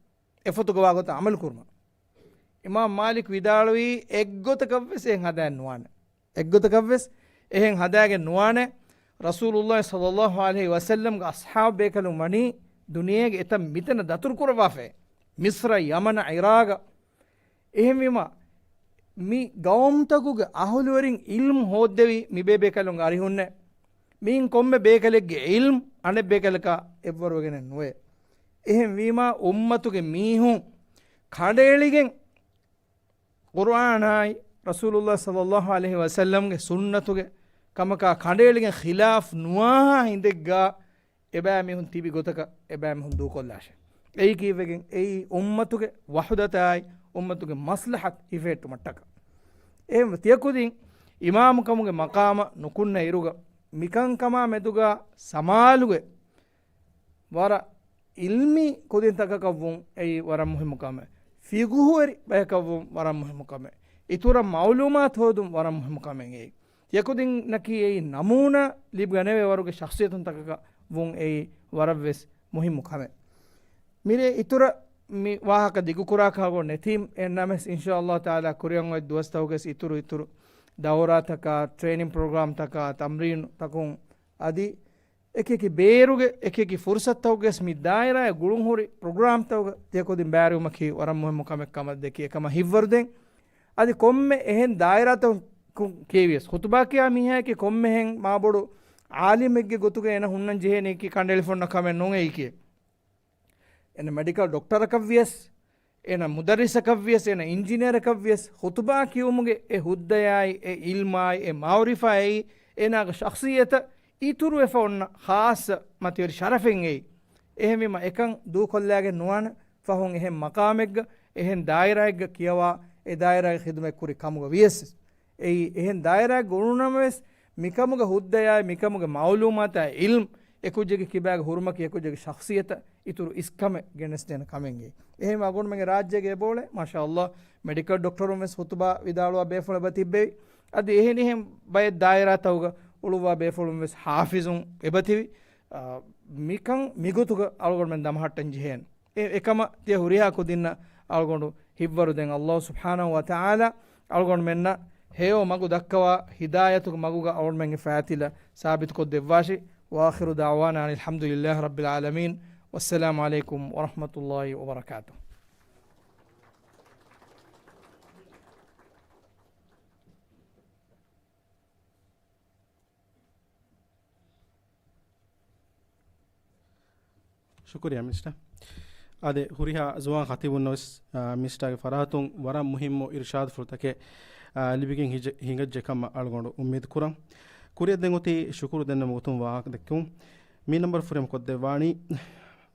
އެ ފޮތުގަ ވާ ގޮތަށް ޢަމަލު ކުރުމަށް. އިމާމް މާލިކް ވިދާޅުވީ، އެއްގޮތަކަށްވެސް އެހެން ހަދާން ނުވާނެ. އެއްގޮތަކަށްވެސް އެހެން ހަދާގެން ނުވާނެ. ރަސޫލުﷲ ޞައްލަﷲ ޢަލައިހި ވަސައްލަމްގެ އަޞްޙާބު ބޭކަލުން ވަނީ ދުނިޔޭގެ އެތައް މިތަނަށް ދަތުރު ކުރައްވާފައޭ. މިޞްރަށް، ޔަމަނަށް، ޢިރާޤަށް. އެހެންވީމަ، މި ގައުމުތަކުގެ އަހުލުވެރިން ޢިލްމު ހޯއްދެވި މި ބޭބޭކަލުންގެ އަރިހުންނޭ. މިއިން ކޮންމެ ބޭކަލެއްގެ ޢިލްމު އަނެއް ބޭކަލަކާ އެއްވަރުވެގެނެއް ނުވޭ. އެހެންވީމާ، އުއްމަތުގެ މީހުން ކަނޑައެޅިގެން ޤުރުއާނާއި ރަސޫލުﷲ ޞައްލަﷲ ޢަލައިހި ވަސައްލަމްގެ ސުންނަތުގެ ކަމަކާ ކަނޑައެޅިގެން ޚިލާފް ނުވާހާ ހިނދެއްގާ އެބައިމީހުން ތިބި ގޮތަކަށް އެބައިމީހުން ދޫކޮށްލާށޭ. އެއީ ކީއްވެގެން؟ އެއީ އުއްމަތުގެ ވަޙުދަތާއި އުއްމަތުގެ މަޞްލަޙަތު ހިފެހެއްޓުމަށްޓަކާ. އެހެން ތިޔަކުދިން އިމާމުކަމުގެ މަޤާމަށް ނުކުންނަ އިރުގަ، މިކަންކަމާ މެދުގަ ސަމާލުވެ، ވަރަށް ޢިލްމީ ކުދިންތަކަކަށްވުން އެއީ ވަރަށް މުހިއްމު ކަމެއް. ފިޤުހުވެރި ބަޔަކަށްވުން ވަރަށް މުހިއްމު ކަމެއް. އިތުރަށް މަޢުލޫމާތު ހޯދުން ވަރަށް މުހިއްމު ކަމެއް އެއީ. ތިޔަކުދިންނަކީ އެއީ ނަމޫނާ ލިބިގަނެވޭ ވަރުގެ ޝަޚްޞިއްޔަތުންތަކަކަށް ވުން އެއީ ވަރަށްވެސް މުހިއްމު ކަމެއް. މިރޭ އިތުރަށް މި ވާހަކަ ދިގުކުރާކަށް ނެތީމް، އެހެންނަމަވެސް އިންޝާﷲ ތަޢާލާ ކުރިއަށް އޮތް ދުވަސްތަކުގެ އިތުރު އިތުރު ދައުރާތަކާ، ޓްރޭނިން ޕްރޮގްރާމްތަކާ، ތަމްރީނުތަކުން އަދި އެކިއެކި ބޭރުގެ އެކިއެކި ފުރުޞަތުތަކުގަވެސް މި ދާއިރާއެއް ގުޅުންހުރި ޕްރޮގްރާމްތަކުގަ ތިޔަކުދިން ބައިވެރިވުމަކީ ވަރަށް މުހިއްމު ކަމެއް ކަމަށް ދެކި އެކަމަށް ހިތްވަރުދޭން. އަދި ކޮންމެ އެހެން ދާއިރާތަކުން ކިޔެވިޔަސް، ޚުތުބާ ކިޔާ މީހާއެކީ ކޮންމެހެން މާބޮޑު ޢާލިމެއްގެ ގޮތުގަ އޭނަ ހުންނަން ޖެހޭނެއަކީ ކަނޑައެޅިފަ އޮންނަ ކަމެއް ނޫން އެއީކީ. އޭނަ މެޑިކަލް ޑޮކްޓަރަކަށްވިޔަސް، އޭނަ މުދައްރިސަކަށްވިޔަސް، އޭނަ އިންޖިނިއަރަކަށްވިޔަސް، ޚުތުބާ ކިޔުމުގެ އެ ހުއްދަޔާއި، އެ ޢިލްމާއި، އެ މަޢުރިފާއެއީ، އޭނާގެ ޝަޚްޞިއްޔަތަށް އިތުރުވެފަ އޮންނަ ޚާއްޞަ މަތިވެރި ޝަރަފެއް އެއީ. އެހެންވީމަ، އެކަން ދޫކޮށްލާގެން ނުވާނެ ފަހުން އެހެން މަޤާމެއްގަ އެހެން ދާއިރާއެއްގަ ކިޔަވާ، އެ ދާއިރާގެ ޚިދުމަތް ކުރި ކަމުގަ ވިޔަސް، އެއީ އެހެން ދާއިރާއެއްގަ އުޅުނަމަވެސް، މިކަމުގެ ހުއްދަޔާއި، މިކަމުގެ މައުލޫމާތާއި އިލްމް އެކުއްޖެއްގެ ކިބާގަ ހުރުމަކީ އެކުއްޖެއްގެ ޝަޚްޞިއްޔަތަށް އިތުރު އިސްކަމެއް ގެނެސްދޭނެ ކަމެއްގެ. އެހެން އަޅުގަނޑުމެންގެ ރާއްޖޭގެ އެބައުޅޭ، މާޝާﷲ، މެޑިކަލް ޑޮކްޓަރުން ވެސް ޚުތުބާ ވިދާޅުވާ ބޭފުޅުން އެބަ ތިއްބެވި. އަދި އެހެނިހެން ބައެއް ދާއިރާތަކުގަ އުޅުއްވާ ބޭފުޅުން ވެސް ޙާފިޒުން އެބަތިބި. އާ، މިކަން މިގޮތުގަ އަޅުގަނޑުމެން ދަމަހައްޓަން ޖެހޭނެ. އެ، އެކަމަށް ތިޔަ ހުރިހާ ކުދިންނަށް އަޅުގަނޑު ހިއްވަރު ދެން ﷲ ސުބްޙާނަހޫ ވަތަޢާލާ އަޅުގަނޑުމެންނަށް ހެޔޮ މަގު ދައްކަވާ ހިދާޔަތުގެ މަގުގަ އަޅުގަނޑުމެންގެ ފައިތިލަ ސާބިތުކޮށްދެއްވާށި. وآخر دعوانا أن الحمد لله رب العالمين. والسلام عليكم ورحمة الله وبركاته. ޝުކުރިއްޔާ މިނިސްޓަރ. އާދެ، ހުރިހާ ޒުވާން ޚަތީބުންނަށް ވެސް، އާ، މިނިސްޓާގެ ފަރާތުން ވަރަށް މުހިއްމު އިރުޝާދުފުޅުތަކެއް، އާ، ލިބިގެން ހިޖެ-، ހިނގައްޖެ ކަމަށް އަޅުގަނޑު އުއްމީދު ކުރަން. ކުރިއަށް ދެން އޮތީ ޝުކުރު ދެންނެވުމުގެ ގޮތުން ވާހަކަ ދެއްކެވުން. މި ނަންބަރު ފުރިހަމަ ކޮށްދެއްވާނީ،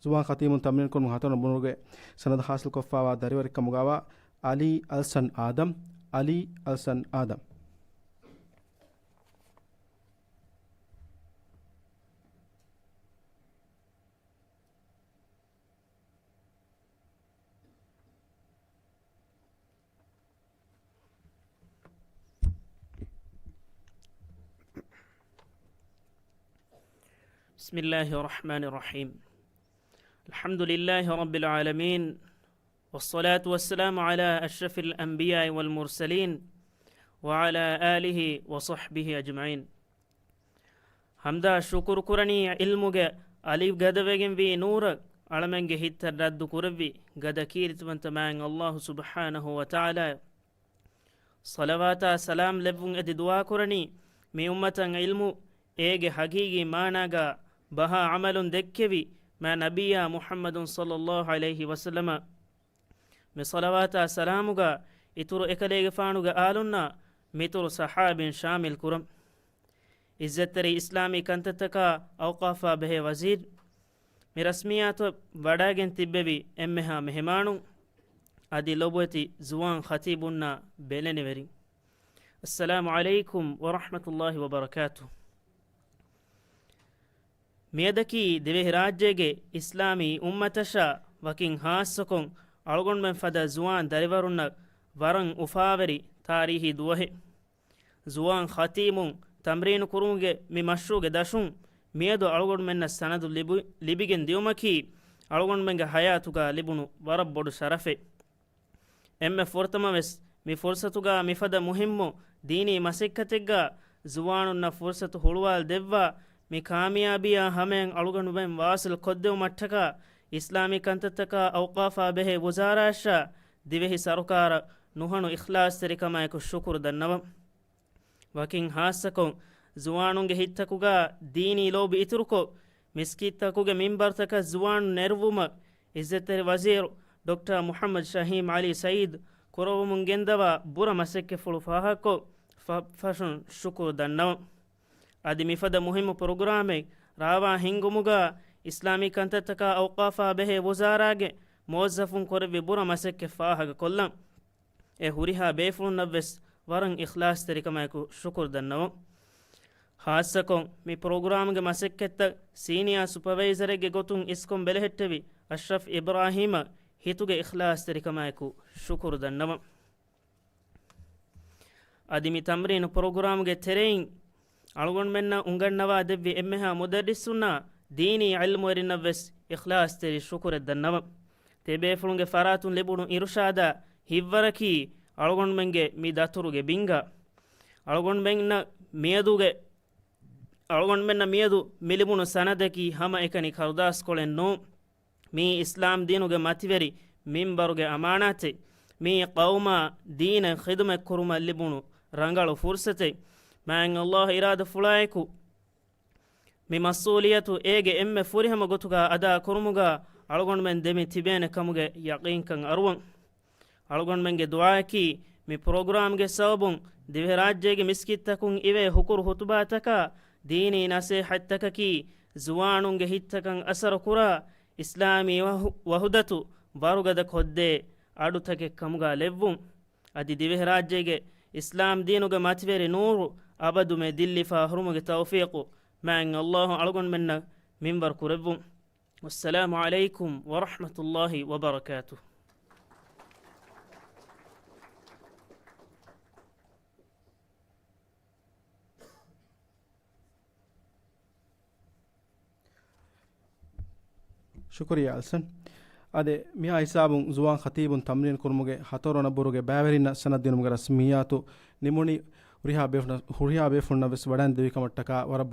ޒުވާން ޚަތީބުން ތަމްރީނު ކުރުމުގެ ހަތަރުވަނަ ބުނުރުގެ ސަނަދަ ޙާޞިލް ކޮށްފައިވާ ދަރިވަރެއް ކަމުގައިވާ އަލީ އަލްސަން އާދަމް، އަލީ އަލްސަން އާދަމް. بسم الله الرحمن الرحيم. الحمد لله رب العالمين. والصلاة والسلام على أشرف الأنبياء والمرسلين وعلى آله وصحبه أجمعين. ޙަމްދާ ޝުކުރު ކުރަނީ ޢިލްމުގެ އަލި ގަދަވެގެންވީ ނޫރަށް، އަޅަމެންގެ ހިތްތައް ރައްދު ކުރެއްވި ގަދަ ކީރިތިވަންތަ މާތް ﷲ ސުބްޙާނަހޫ ވަތަޢާލާއަށް ޞަލަވާތާ ސަލާމް ލެއްވުން އެދި ދުޢާ ކުރަނީ، މި އުއްމަތަށް ޢިލްމު އޭގެ ޙަޤީޤީ މާނާގާ ބަހާ ޢަމަލުން ދެއްކެވި މާ ނަބިއްޔާ މުޙައްމަދު ޞައްލައްލާހު ޢަލައިހި ވަސައްލަމަށް މި ޞަލަވާތާ ސަލާމުގާ އިތުރު އެކަލޭގެފާނުގެ އާލުންނާ މިތުރު ޞަޙާބީން ޝާމިލް ކުރަން. ޢިއްޒަތްތެރި އިސްލާމީ ކަންތައްތަކާ އައުޤާފާ ބެހޭ ވަޒީރު، މި ރަސްމިއްޔާތު ވަޑައިގެން ތިއްބެވި އެންމެހާ މެހެމާނުން، އަދި ލޮބުވެތި ޒުވާން ޚަތީބުންނާ ބެލެނިވެރިން، އައްސަލާމު ޢަލައިކުމް ވަރަޙްމަތުﷲ ވަބަރަކާތުހު. މިއަދަކީ ދިވެހިރާއްޖޭގެ އިސްލާމީ އުއްމަތަށާ ވަކިން ޚާއްޞަކޮށް އަޅުގަނޑުމެން ފަދަ ޒުވާން ދަރިވަރުންނަށް ވަރަށް އުފާވެރި ތާރީޚީ ދުވަހެއް. ޒުވާން ޚަތީބުން ތަމްރީނު ކުރުމުގެ މި މަޝްރޫޢުގެ ދަށުން މިއަދު އަޅުގަނޑުމެންނަށް ސަނަދު ލިބު-، ލިބިގެން ދިޔުމަކީ އަޅުގަނޑުމެންގެ ޙަޔާތުގާ ލިބުނު ވަރަށް ބޮޑު ޝަރަފެއް. އެންމެ ފުރަތަމަވެސް، މި ފުރުޞަތުގާ މިފަދަ މުހިއްމު ދީނީ މަސައްކަތެއްގާ ޒުވާނުންނަށް ފުރުޞަތު ހުޅުވާލަ ދެއްވާ މި ކާމިޔާބީއާ ހަމަޔަށް އަޅުގަނޑުމެން ވާޞިލް ކޮށްދެވުމަށްޓަކާ، އިސްލާމީ ކަންތައްތަކާ އައުޤާފާ ބެހޭ ވުޒާރާއަށާ ދިވެހި ސަރުކާރަށް ނުހަނު އިޚްލާޞްތެރިކަމާއެކު ޝުކުރު ދަންނަވަން. ވަކިން ޚާއްޞަކޮށް، ޒުވާނުންގެ ހިތްތަކުގާ ދީނީ ލޯބި އިތުރުކޮށް، މިސްކިތްތަކުގެ މިންބަރުތަކަށް ޒުވާނުން ނެރުއްވުމަށް، ޢިއްޒަތްތެރި ވަޒީރު ޑޮކްޓަރ މުޙައްމަދު ޝަހީމް ޢަލީ ސައީދު ކުރައްވަމުން ގެންދަވާ ބުރަ މަސައްކަތްފުޅު ފާހަގަކޮށް، ފަ-، ފަށުން ޝުކުރު ދަންނަވަން. އަދި މިފަދަ މުހިއްމު ޕްރޮގްރާމެއް ރާވާ ހިންގުމުގާ، އިސްލާމީ ކަންތައްތަކާ އައުޤާފާ ބެހޭ ވުޒާރާގެ މުވައްޒަފުން ކުރެއްވި ބުރަ މަސައްކަތް ފާހަގަކޮށްލަން. އެ ހުރިހާ ބޭފުޅުންނަށްވެސް ވަރަށް އިޚްލާޞްތެރިކަމާއެކު ޝުކުރު ދަންނަވަން. ޚާއްޞަކޮށް، މި ޕްރޮގްރާމްގެ މަސައްކަތްތައް ސީނިއާ ސުޕަވައިޒަރެއްގެ ގޮތުން އިސްކޮށް ބެލެހެއްޓެވި އަޝްރަފް އިބްރާހީމަށް ހިތުގެ އިޚްލާޞްތެރިކަމާއެކު ޝުކުރު ދަންނަވަން. އަދި މި ތަމްރީނު ޕްރޮގްރާމްގެ ތެރެއިން އަޅުގަނޑުމެންނަށް އުނގަންނަވާ ދެއްވި އެންމެހާ މުދައްރިސުންނާ ދީނީ ޢިލްމުވެރިންނަށްވެސް އިޚްލާޞްތެރި ޝުކުރެއް ދަންނަވަން. ތިބޭފުޅުންގެ ފަރާތުން ލިބުނު އިރުޝާދާ ހިތްވަރަކީ އަޅުގަނޑުމެންގެ މި ދަތުރުގެ ބިންގާ. އަޅުގަނޑުމެންނަށް މިއަދުގެ، އަޅުގަނޑުމެންނަށް މިއަދު މި ލިބުނު ސަނަދަކީ ހަމައެކަނި ކަރުދާސްކޮޅެއް ނޫން. މީ އިސްލާމް ދީނުގެ މަތިވެރި މިންބަރުގެ އަމާނާތެއް. މީ ޤައުމާ ދީނަށް ޚިދުމަތް ކުރުމަށް ލިބުނު ރަނގަޅު ފުރުޞަތެއް. މާތް ﷲ އިރާދަފުޅާއެކު، މި މަސްއޫލިއްޔަތު އޭގެ އެންމެ ފުރިހަމަ ގޮތުގާ އަދާ ކުރުމުގާ އަޅުގަނޑުމެން ދެމި ތިބޭނެ ކަމުގެ ޔަޤީންކަން އަރުވަން. އަޅުގަނޑުމެންގެ ދުޢާއަކީ، މި ޕްރޮގްރާމްގެ ސަބަބުން ދިވެހިރާއްޖޭގެ މިސްކިތްތަކުން އިވޭ ހުކުރު ޚުތުބާތަކާ، ދީނީ ނަސޭހަތްތަކަކީ، ޒުވާނުންގެ ހިތްތަކަށް އަސަރު ކުރާ، އިސްލާމީ ވަޙު-، ވަޙުދަތު ވަރުގަދަ ކޮށްދޭ، އަޑުތަކެއް ކަމުގަ ލެއްވުން. އަދި ދިވެހިރާއްޖޭގެ އިސްލާމް ދީނުގެ މަތިވެރި ނޫރު އަބަދުމެ ދިއްލިފާ ހުރުމުގެ ތައުފީޤު މާތް ﷲ އަޅުގަނޑުމެންނަށް މިންވަރު ކުރެއްވުން. ވައްސަލާމު ޢަލައިކުމް ވަރަޙްމަތުﷲ ވަބަރަކާތުހު. ޝުކުރިއްޔާ އަލްސަން. އާދެ، މިހާ ހިސާބުން ޒުވާން ޚަތީބުން ތަމްރީން ކުރުމުގެ ހަތަރު ވަނަ ބުރުގެ ބައިވެރިންނަށް ސަނަދް ދިނުމުގެ ރަސްމިއްޔާތު ނިމުނީ. ހުރިހާ ބޭފުޅުން، ހުރިހާ ބޭފުޅުންނަށް ވެސް ވަޑައިން ދެވި ކަމަށްޓަކާ ވަރަށް